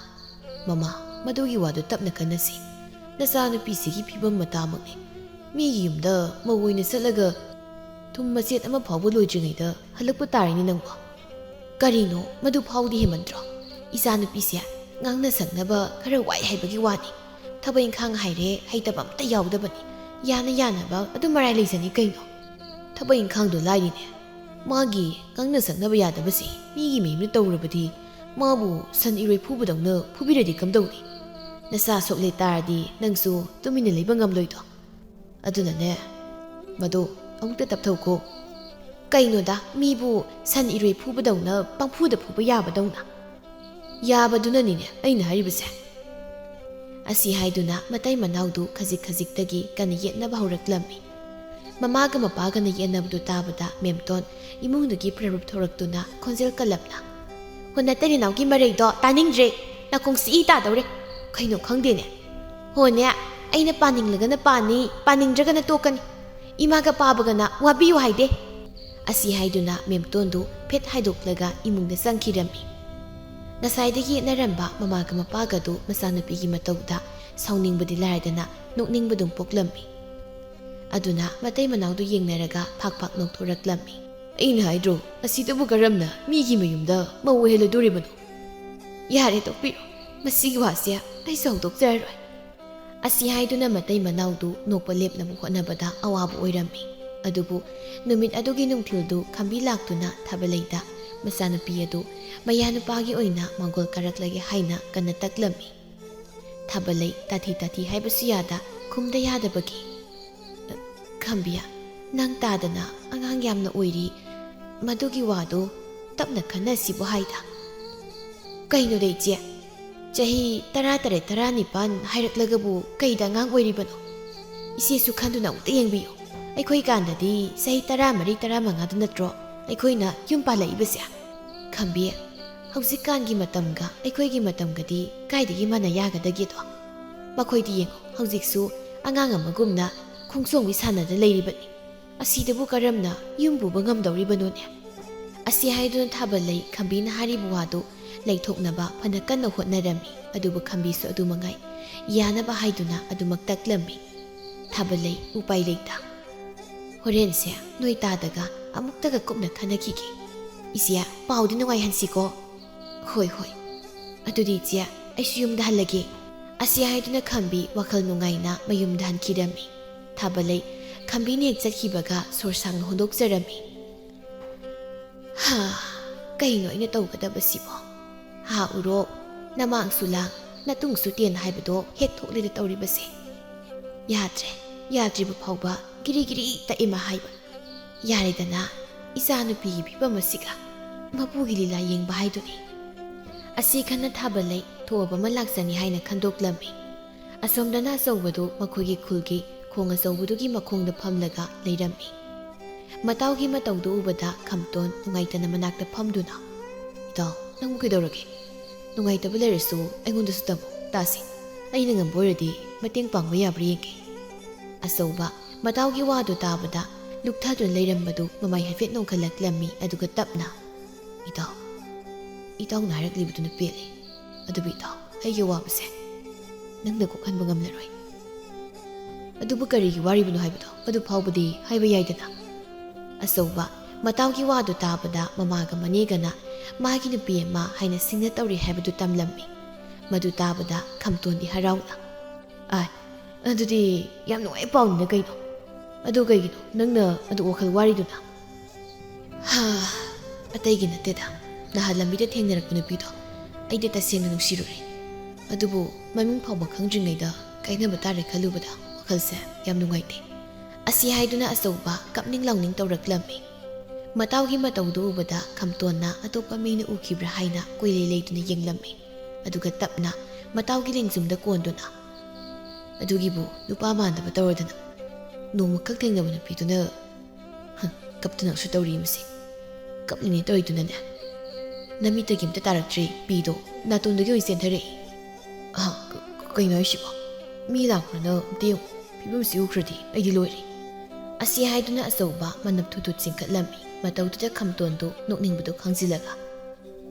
"ꯃꯃꯥ, ꯃꯗꯨꯒꯤ ꯋꯥꯗꯨ ꯇꯞꯅ ꯈꯟꯅꯁꯤ꯫ ꯅꯆꯥꯅꯨꯄꯤꯁꯤꯒꯤ ꯐꯤꯕꯝ ꯃꯇꯥꯃꯛꯅꯤ꯫ ꯃꯤꯒꯤ ꯌꯨꯝꯗ ꯃꯧ ꯑꯣꯏꯅ ꯆꯠꯂꯒ ꯊꯨꯝ ꯃꯆꯦꯠ ꯑꯃ ꯐꯥꯎꯕ ꯂꯣꯏꯗ꯭ꯔꯤꯉꯩꯗ ꯍꯜꯂꯛꯄ ꯇꯥꯔꯦꯅꯦ ꯅꯪꯕꯣ꯫ ꯀꯔꯤꯅꯣ, ꯃꯗꯨ ꯐꯥꯎꯗꯤ ꯍꯦꯟꯃꯟꯗ꯭ꯔꯣ? ꯏꯆꯥꯅꯨꯄꯤꯁꯦ ꯉꯥꯡꯅ ꯁꯛꯅꯕ ꯈꯔ ꯋꯥꯏ ꯍꯥꯏꯕꯒꯤ ꯋꯥꯅꯤ꯫ ꯊꯕꯛ ꯏꯪꯈꯥꯡ ꯍꯥꯏꯔꯦ ꯍꯩꯇꯕ ꯑꯝꯇ ꯌꯥꯎꯗꯕꯅꯤ꯫ ꯌꯥꯅ ꯌꯥꯅꯕ ꯑꯗꯨꯝ ꯃꯔꯥꯏ ꯂꯩꯖꯅꯤ ꯀꯩꯅꯣ꯫ ꯊꯕꯛ ꯏꯪꯈꯥꯡꯗꯣ ꯂꯥꯏꯔꯤꯅꯦ꯫ ꯃꯥꯒꯤ ꯉꯥꯡꯅ ꯁꯛꯅꯕ ꯌꯥꯗꯕꯁꯦ ꯃꯤꯒꯤ ꯃꯌꯨꯝꯗ ꯇꯧꯔꯕꯗꯤ ꯃꯥꯕꯨ ꯁꯟ ꯏꯔꯣꯏ ꯐꯨꯕꯗꯧꯅ ꯐꯨꯕꯤꯔꯗꯤ ꯀꯝꯗꯧꯅꯤ? ꯅꯆꯥ ꯁꯣꯛꯂꯦ ꯇꯥꯔꯗꯤ ꯅꯪꯁꯨ ꯇꯨꯃꯤꯟꯅ ꯂꯩꯕ ꯉꯝꯂꯣꯏꯗꯣ꯫ ꯑꯗꯨꯅꯅꯦ, ꯃꯗꯨ ꯑꯃꯨꯛꯇ ꯇꯞꯊꯧꯀꯣ꯫ ꯀꯩꯅꯣꯗ, ꯃꯤꯕꯨ ꯁꯟ ꯏꯔꯣꯏ ꯐꯨꯕꯗꯧꯅ ꯄꯪꯐꯨꯗ ꯐꯨꯕ ꯌꯥꯕꯗꯧꯅ꯫ ꯌꯥꯕꯗꯨꯅꯅꯤꯅꯦ ꯑꯩꯅ ꯍꯥꯏꯔꯤꯕꯁꯦ꯫" ꯑꯁꯤ ꯍꯥꯏꯗꯨꯅ ꯃꯇꯩ ꯃꯅꯥꯎꯗꯨ ꯈꯖꯤꯛ ꯈꯖꯤꯛꯇꯒꯤ ꯀꯟꯅ ꯌꯦꯠꯅꯕ ꯍꯧꯔꯛꯂꯝꯃꯤ꯫ ꯃꯃꯥꯒ ꯃꯄꯥꯒꯅ ꯌꯦꯠꯅꯕꯗꯨ ꯇꯥꯕꯗ ꯃꯦꯝꯇꯣꯟ ꯏꯃꯨꯡꯗꯒꯤ ꯄ꯭ꯔꯔꯨꯞ ꯊꯣꯔꯛꯇꯨꯅ ꯈꯣꯟꯖꯦꯜ ꯀꯜꯂꯞꯅ, "ꯍꯣ, ꯅꯇꯩ ꯅꯅꯥꯎꯒꯤ ꯃꯔꯩꯗꯣ ꯇꯥꯅꯤꯡꯗ꯭ꯔꯦ꯫ ꯅꯥꯀꯣꯡꯁꯤ ꯏ ꯇꯥꯗꯧꯔꯦ꯫ ꯀꯩꯅꯣ ꯈꯪꯗꯦꯅꯦ꯫ ꯍꯣꯅꯦ, ꯑꯩꯅ ꯄꯥꯅꯤꯡꯂꯒꯅ ꯄꯥꯅꯤ, ꯄꯥꯅꯤꯡꯗ꯭ꯔꯒꯅ ꯇꯣꯛꯀꯅꯤ꯫ ꯏꯃꯥꯒ ꯄꯥꯕꯒꯅ ꯋꯥꯕꯤꯌꯨ ꯍꯥꯏꯗꯦ꯫" ꯑꯁꯤ ꯍꯥꯏꯗꯨꯅ ꯃꯦꯝꯇꯣꯟꯗꯨ ꯐꯦꯠ ꯍꯥꯏꯗꯣꯛꯂꯒ ꯏꯃꯨꯡꯗ ꯆꯪꯈꯤꯔꯝꯃꯤ꯫ ꯉꯁꯥꯏꯗꯒꯤ ꯌꯦꯠꯅꯔꯝꯕ ꯃꯃꯥꯒ ꯃꯄꯥꯒꯗꯨ ꯃꯆꯥꯅꯨꯄꯤꯒꯤ ꯃꯇꯧꯗ ꯁꯥꯎꯅꯤꯡꯕꯗꯤ ꯂꯥꯏꯔꯗꯅ ꯅꯣꯛꯅꯤꯡꯕꯗꯨꯝ ꯄꯣꯛꯂꯝꯃꯤ꯫ ꯑꯗꯨꯅ ꯃꯇꯩ ꯃꯅꯥꯎꯗꯨ ꯌꯦꯡꯅꯔꯒ ꯐꯥꯛ ꯐꯥꯛ ꯅꯣꯛꯊꯣꯔꯛꯂꯝꯃꯤ꯫ "ꯑꯩꯅ ꯍꯥꯏꯗ꯭ꯔꯣ, ꯑꯁꯤꯗꯕꯨ ꯀꯔꯝꯅ ꯃꯤꯒꯤ ꯃꯌꯨꯝꯗ ꯃꯧ ꯑꯣꯏꯍꯜꯂꯗꯣꯔꯤꯕꯅꯣ?" "ꯌꯥꯔꯦ, ꯇꯣꯛꯄꯤꯔꯣ꯫ ꯃꯁꯤꯒꯤ ꯋꯥꯁꯦ ꯑꯩꯁꯨ ꯍꯧꯗꯣꯛꯆꯔꯔꯣꯏ꯫" ꯑꯁꯤ ꯍꯥꯏꯗꯨꯅ ꯃꯇꯩ ꯃꯅꯥꯎꯗꯨ ꯅꯣꯛꯄ ꯂꯦꯞꯅꯕ ꯍꯣꯠꯅꯕꯗ ꯑꯋꯥꯕ ꯑꯣꯏꯔꯝꯃꯤ꯫ ꯑꯗꯨꯕꯨ ꯅꯨꯃꯤꯠ ꯑꯗꯨꯒꯤ ꯅꯨꯡꯊꯤꯜꯗꯨ ꯈꯝꯕꯤ ꯂꯥꯛꯇꯨꯅ ꯊꯥꯕꯂꯩꯗ ꯃꯆꯥꯅꯨꯄꯤ ꯑꯗꯨ ꯃꯌꯥ ꯅꯨꯄꯥꯒꯤ ꯑꯣꯏꯅ ꯃꯥꯡꯒꯣꯜ ꯀꯥꯔꯛꯂꯒꯦ ꯍꯥꯏꯅ ꯀꯟꯅ ꯇꯛꯂꯝꯃꯤ꯫ ꯊꯥꯕꯂꯩ ꯇꯥꯊꯤ ꯇꯥꯊꯤ ꯍꯥꯏꯕꯁꯨ ꯌꯥꯗ, ꯈꯨꯝꯗ ꯌꯥꯗꯕꯒꯤ, "ꯈꯝꯕꯤ, ꯅꯪ ꯇꯥꯗꯅ ꯑꯉꯥꯡ ꯌꯥꯝꯅ ꯑꯣꯏꯔꯤ, ꯃꯗꯨꯒꯤ ꯋꯥꯗꯣ ꯇꯞꯅ ꯈꯟꯅꯁꯤꯕꯨ ꯍꯥꯏꯗ꯫" "ꯀꯩꯅꯣꯗ ꯏꯆꯦ, ꯆꯍꯤ ꯇꯔꯥ ꯇꯔꯦꯠ, ꯇꯔꯥ ꯅꯤꯄꯥꯟ ꯍꯥꯏꯔꯛꯂꯒꯕꯨ ꯀꯩꯗ ꯑꯉꯥꯡ ꯑꯣꯏꯔꯤꯕꯅꯣ? ꯏꯆꯦꯁꯨ ꯈꯟꯗꯨꯅ ꯑꯃꯨꯛꯇ ꯌꯦꯡꯕꯤꯌꯨ꯫ ꯑꯩꯈꯣꯏ ꯀꯥꯟꯗꯗꯤ ꯆꯍꯤ ꯇꯔꯥ ꯃꯔꯤ, ꯇꯔꯥ ꯃꯉꯥꯗ ꯅꯠꯇ꯭ꯔꯣ ꯑꯩꯈꯣꯏꯅ ꯌꯨꯝ ꯄꯥꯜꯂꯛꯏꯕꯁꯦ?" "ꯈꯝꯕꯤ, ꯍꯧꯖꯤꯛꯀꯥꯟꯒꯤ ꯃꯇꯝꯒ ꯑꯩꯈꯣꯏꯒꯤ ꯃꯇꯝꯒꯗꯤ ꯀꯥꯏꯗꯒꯤ ꯃꯥꯟꯅ ꯌꯥꯒꯗꯒꯦꯗꯣ? ꯃꯈꯣꯏꯗꯤ ꯌꯦꯡꯉꯣ, ꯍꯧꯖꯤꯛꯁꯨ ꯑꯉꯥꯡ ꯑꯃꯒꯨꯝꯅ ꯈꯣꯡꯖꯣꯡꯕꯤ ꯁꯥꯟꯅꯗ ꯂꯩꯔꯤꯕꯅꯤ꯫ ꯑꯁꯤꯗꯕꯨ ꯀꯔꯝꯅ ꯌꯨꯝ ꯄꯨꯕ ꯉꯝꯗꯧꯔꯤꯕꯅꯣꯅꯦ? ꯑꯁꯤ ꯍꯥꯏꯗꯨꯅ ꯊꯥꯕꯜꯂꯩ ꯈꯝꯕꯤꯅ ꯍꯥꯏꯔꯤꯕ ꯋꯥꯗꯨ ꯂꯩꯊꯣꯛꯅꯕ ꯐꯅ ꯀꯟꯅ ꯍꯣꯠꯅꯔꯝꯃꯤ, ꯑꯗꯨꯕꯨ ꯈꯝꯕꯤꯁꯨ ꯑꯗꯨ ꯃꯉꯥꯏ, ꯌꯥꯅꯕ ꯍꯥꯏꯗꯨꯅ ꯑꯗꯨꯃꯛ ꯇꯛꯂꯝꯃꯤ꯫ ꯊꯥꯕꯜꯂꯩ ꯎꯄꯥꯏ ꯂꯩꯇ꯫ "ꯍꯣꯔꯦꯟꯁꯦ ꯅꯣꯏ ꯇꯥꯗꯒ ꯑꯃꯨꯛꯇꯒ ꯀꯨꯞꯅ ꯈꯟꯅꯈꯤꯒꯦ꯫ ꯏꯆꯦ, ꯄꯥꯎꯗꯤ ꯅꯨꯡꯉꯥꯏꯍꯟꯁꯤꯀꯣ?" "ꯍꯣꯏ, ꯍꯣꯏ꯫ ꯑꯗꯨꯗꯤ ꯏꯆꯦ, ꯑꯩꯁꯨ ꯌꯨꯝꯗ ꯍꯜꯂꯒꯦ꯫" ꯑꯁꯤ ꯍꯥꯏꯗꯨꯅ ꯈꯝꯕꯤ ꯋꯥꯈꯜ ꯅꯨꯡꯉꯥꯏꯅ ꯃꯌꯨꯝꯗ ꯍꯟꯈꯤꯔꯝꯃꯤ꯫ ꯊꯥꯕꯜꯂꯩ ꯈꯝꯕꯤꯅ ꯍꯦꯛ ꯆꯠꯈꯤꯕꯒ ꯁꯣꯔ ꯁꯥꯡꯅ ꯍꯣꯟꯗꯣꯛꯆꯔꯝꯃꯤ꯫ "ꯍꯥ, ꯀꯩꯅꯣ ꯑꯩꯅ ꯇꯧꯒꯗꯕꯁꯤꯕꯣ? ꯍꯥ ꯎꯔꯣ, ꯅꯃꯥꯡꯁꯨ ꯂꯥꯡ, ꯅꯇꯨꯡꯁꯨ ꯇꯦꯟ ꯍꯥꯏꯕꯗꯣ ꯍꯦꯛ ꯊꯣꯛꯂꯦꯗ ꯇꯧꯔꯤꯕꯁꯦ꯫ ꯌꯥꯗ꯭ꯔꯦ, ꯌꯥꯗ꯭ꯔꯤꯕ ꯐꯥꯎꯕ ꯒꯤꯔꯤ ꯒꯤꯔꯤ ꯇꯛꯏꯃ ꯍꯥꯏꯕ꯫ ꯌꯥꯔꯦꯗꯅ, ꯏꯆꯥꯅꯨꯄꯤꯒꯤ ꯐꯤꯕꯝ ꯑꯁꯤꯒ ꯃꯄꯨꯒꯤ ꯂꯤꯂꯥ ꯌꯦꯡꯕ ꯍꯥꯏꯗꯨꯅꯤ꯫" ꯑꯁꯤ ꯈꯟꯅ ꯊꯥꯕꯜꯂꯩ ꯊꯣꯛꯑꯕ ꯑꯃ ꯂꯥꯛꯆꯅꯤ ꯍꯥꯏꯅ ꯈꯟꯗꯣꯛꯂꯝꯃꯤ꯫ ꯑꯁꯣꯝꯗꯅ ꯑꯆꯧꯕꯗꯨ ꯃꯈꯣꯏꯒꯤ ꯈꯨꯜꯒꯤ ꯈꯣꯡ ꯑꯆꯧꯕꯗꯨꯒꯤ ꯃꯈꯣꯡꯗ ꯐꯝꯂꯒ ꯂꯩꯔꯝꯃꯤ꯫ ꯃꯇꯥꯎꯒꯤ ꯃꯇꯧꯗꯨ ꯎꯕꯗ ꯈꯝꯇꯣꯟ ꯅꯨꯡꯉꯥꯏꯇꯅ ꯃꯅꯥꯛꯇ ꯐꯝꯗꯨꯅ, "ꯏꯇꯥꯎ, ꯅꯪꯕꯨ ꯀꯩꯗꯧꯔꯒꯦ? ꯅꯨꯡꯉꯥꯏꯇꯕ ꯂꯩꯔꯁꯨ ꯑꯩꯉꯣꯟꯗꯁꯨ ꯇꯝꯃꯨ, ꯇꯥꯁꯤ꯫ ꯑꯩꯅ ꯉꯝꯕ ꯑꯣꯏꯔꯗꯤ ꯃꯇꯦꯡ ꯄꯥꯡꯕ ꯌꯥꯕ꯭ꯔꯥ ꯌꯦꯡꯒꯦ꯫" ꯑꯆꯧꯕ ꯃꯇꯥꯎꯒꯤ ꯋꯥꯗꯨ ꯇꯥꯕꯗ ꯂꯨꯞꯊꯗꯨꯅ ꯂꯩꯔꯝꯕꯗꯨ ꯃꯃꯥꯏ ꯍꯥꯏꯐꯦꯠ ꯅꯣꯡꯈꯠꯂꯛꯂꯝꯃꯤ, ꯑꯗꯨꯒ ꯇꯞꯅ, "ꯏꯇꯥꯎ, ꯏꯇꯥꯎꯅ ꯍꯥꯏꯔꯛꯂꯤꯕꯗꯨꯅ ꯄꯦꯜꯂꯦ꯫ ꯑꯗꯨꯕꯨ ꯏꯇꯥꯎ, ꯑꯩꯒꯤ ꯑꯋꯥꯕꯁꯦ ꯅꯪꯅ ꯀꯣꯛꯍꯟꯕ ꯉꯝꯂꯔꯣꯏ꯫ ꯑꯗꯨꯕꯨ ꯀꯔꯤꯒꯤ ꯋꯥꯔꯤꯕꯅꯣ ꯍꯥꯏꯕꯗꯣ ꯑꯗꯨ ꯐꯥꯎꯕꯗꯤ ꯍꯥꯏꯕ ꯌꯥꯏꯗꯅ꯫" ꯑꯆꯧꯕ ꯃꯇꯥꯎꯒꯤ ꯋꯥꯗꯨ ꯇꯥꯕꯗ ꯃꯃꯥꯒ ꯃꯅꯦꯒꯅ ꯃꯥꯒꯤ ꯅꯨꯄꯤ ꯑꯃ ꯍꯥꯏꯅ ꯁꯤꯡꯅ ꯇꯧꯔꯤ ꯍꯥꯏꯕꯗꯨ ꯇꯝꯂꯝꯃꯤ꯫ ꯃꯗꯨ ꯇꯥꯕꯗ ꯈꯝꯇꯣꯟꯗꯤ ꯍꯔꯥꯎꯅ, "ꯑꯥꯏ, ꯑꯗꯨꯗꯤ ꯌꯥꯝ ꯅꯨꯡꯉꯥꯏꯕ ꯄꯥꯎꯅꯤꯅ ꯀꯩꯅꯣ? ꯑꯗꯨ ꯀꯩꯒꯤꯅꯣ ꯅꯪꯅ ꯑꯗꯨ ꯋꯥꯈꯜ ꯋꯥꯔꯤꯗꯨꯅ?" "ꯍꯥ, ꯑꯇꯩꯒꯤ ꯅꯠꯇꯦꯗ, ꯅꯍꯥꯟ ꯂꯝꯕꯤꯗ ꯊꯦꯡꯅꯔꯛꯄ ꯅꯨꯄꯤꯗꯣ ꯑꯩꯗꯤ ꯇꯁꯦꯡꯅ ꯅꯨꯡꯁꯤꯔꯨꯔꯦ꯫ ꯑꯗꯨꯕꯨ ꯃꯃꯤꯡ ꯐꯥꯎꯕ ꯈꯪꯗ꯭ꯔꯤꯉꯩꯗ ꯀꯥꯏꯅꯕ ꯇꯥꯔꯦ ꯈꯜꯂꯨꯕꯗ ꯋꯥꯈꯜꯁꯦ ꯌꯥꯝ ꯅꯨꯡꯉꯥꯏꯇꯦ꯫" ꯑꯁꯤ ꯍꯥꯏꯗꯨꯅ ꯑꯆꯧꯕ ꯀꯞꯅꯤꯡ ꯂꯥꯎꯅꯤꯡ ꯇꯧꯔꯛꯂꯝꯃꯤ꯫ ꯃꯇꯥꯎꯒꯤ ꯃꯇꯧꯗꯨ ꯎꯕꯗ ꯈꯝꯇꯣꯟꯅ ꯑꯇꯣꯞꯄ ꯃꯤꯅ ꯎꯈꯤꯕ꯭ꯔꯥ ꯍꯥꯏꯅ ꯀꯣꯏꯂꯩ ꯂꯩꯗꯨꯅ ꯌꯦꯡꯂꯝꯃꯤ꯫ ꯑꯗꯨꯒ ꯇꯞꯅ ꯃꯇꯥꯎꯒꯤ ꯂꯦꯡꯖꯨꯝꯗ ꯀꯣꯟꯗꯨꯅ, "ꯑꯗꯨꯒꯤꯕꯨ ꯅꯨꯄꯥ ꯃꯥꯟꯗꯕ ꯇꯧꯔꯗꯅ, ꯅꯣꯡꯃꯈꯛ ꯊꯦꯡꯅꯕ ꯅꯨꯄꯤꯗꯨꯅ, ꯍ, ꯀꯞꯇꯅꯁꯨ ꯇꯧꯔꯤ ꯃꯁꯤ꯫ ꯀꯞꯂꯤꯅꯦ ꯇꯧꯔꯤꯗꯨꯅꯅꯦ꯫ ꯅꯃꯤꯠꯇꯒꯤ ꯑꯝꯇ ꯇꯥꯔꯛꯇ꯭ꯔꯦ, ꯄꯤꯗꯣ ꯅꯥꯇꯣꯟꯗꯒꯤ ꯑꯣꯏꯅ ꯆꯦꯟꯊꯔꯛꯏ꯫ ꯑꯍ, ꯀ-, ꯀ-, ꯀꯩꯅꯣ ꯍꯥꯏꯁꯤꯕꯣ? ꯃꯤ ꯂꯥꯛꯄ꯭ꯔꯅ ꯑꯝꯇ ꯌꯦꯡꯉꯨ, ꯐꯤꯕꯝꯁꯤ ꯎꯈ꯭ꯔꯗꯤ ꯑꯩꯗꯤ ꯂꯣꯏꯔꯦ꯫ ꯑꯁꯤ ꯍꯥꯏꯗꯨꯅ ꯑꯆꯧꯕ ꯃꯅꯞ ꯊꯨꯠ ꯊꯨꯠ ꯆꯤꯡꯈꯠꯂꯝꯃꯤ꯫ ꯃꯇꯧꯗꯨꯗ ꯈꯝꯇꯣꯟꯗꯨ ꯅꯣꯛꯅꯤꯡꯕꯗꯨ ꯈꯪꯖꯤꯜꯂꯒ,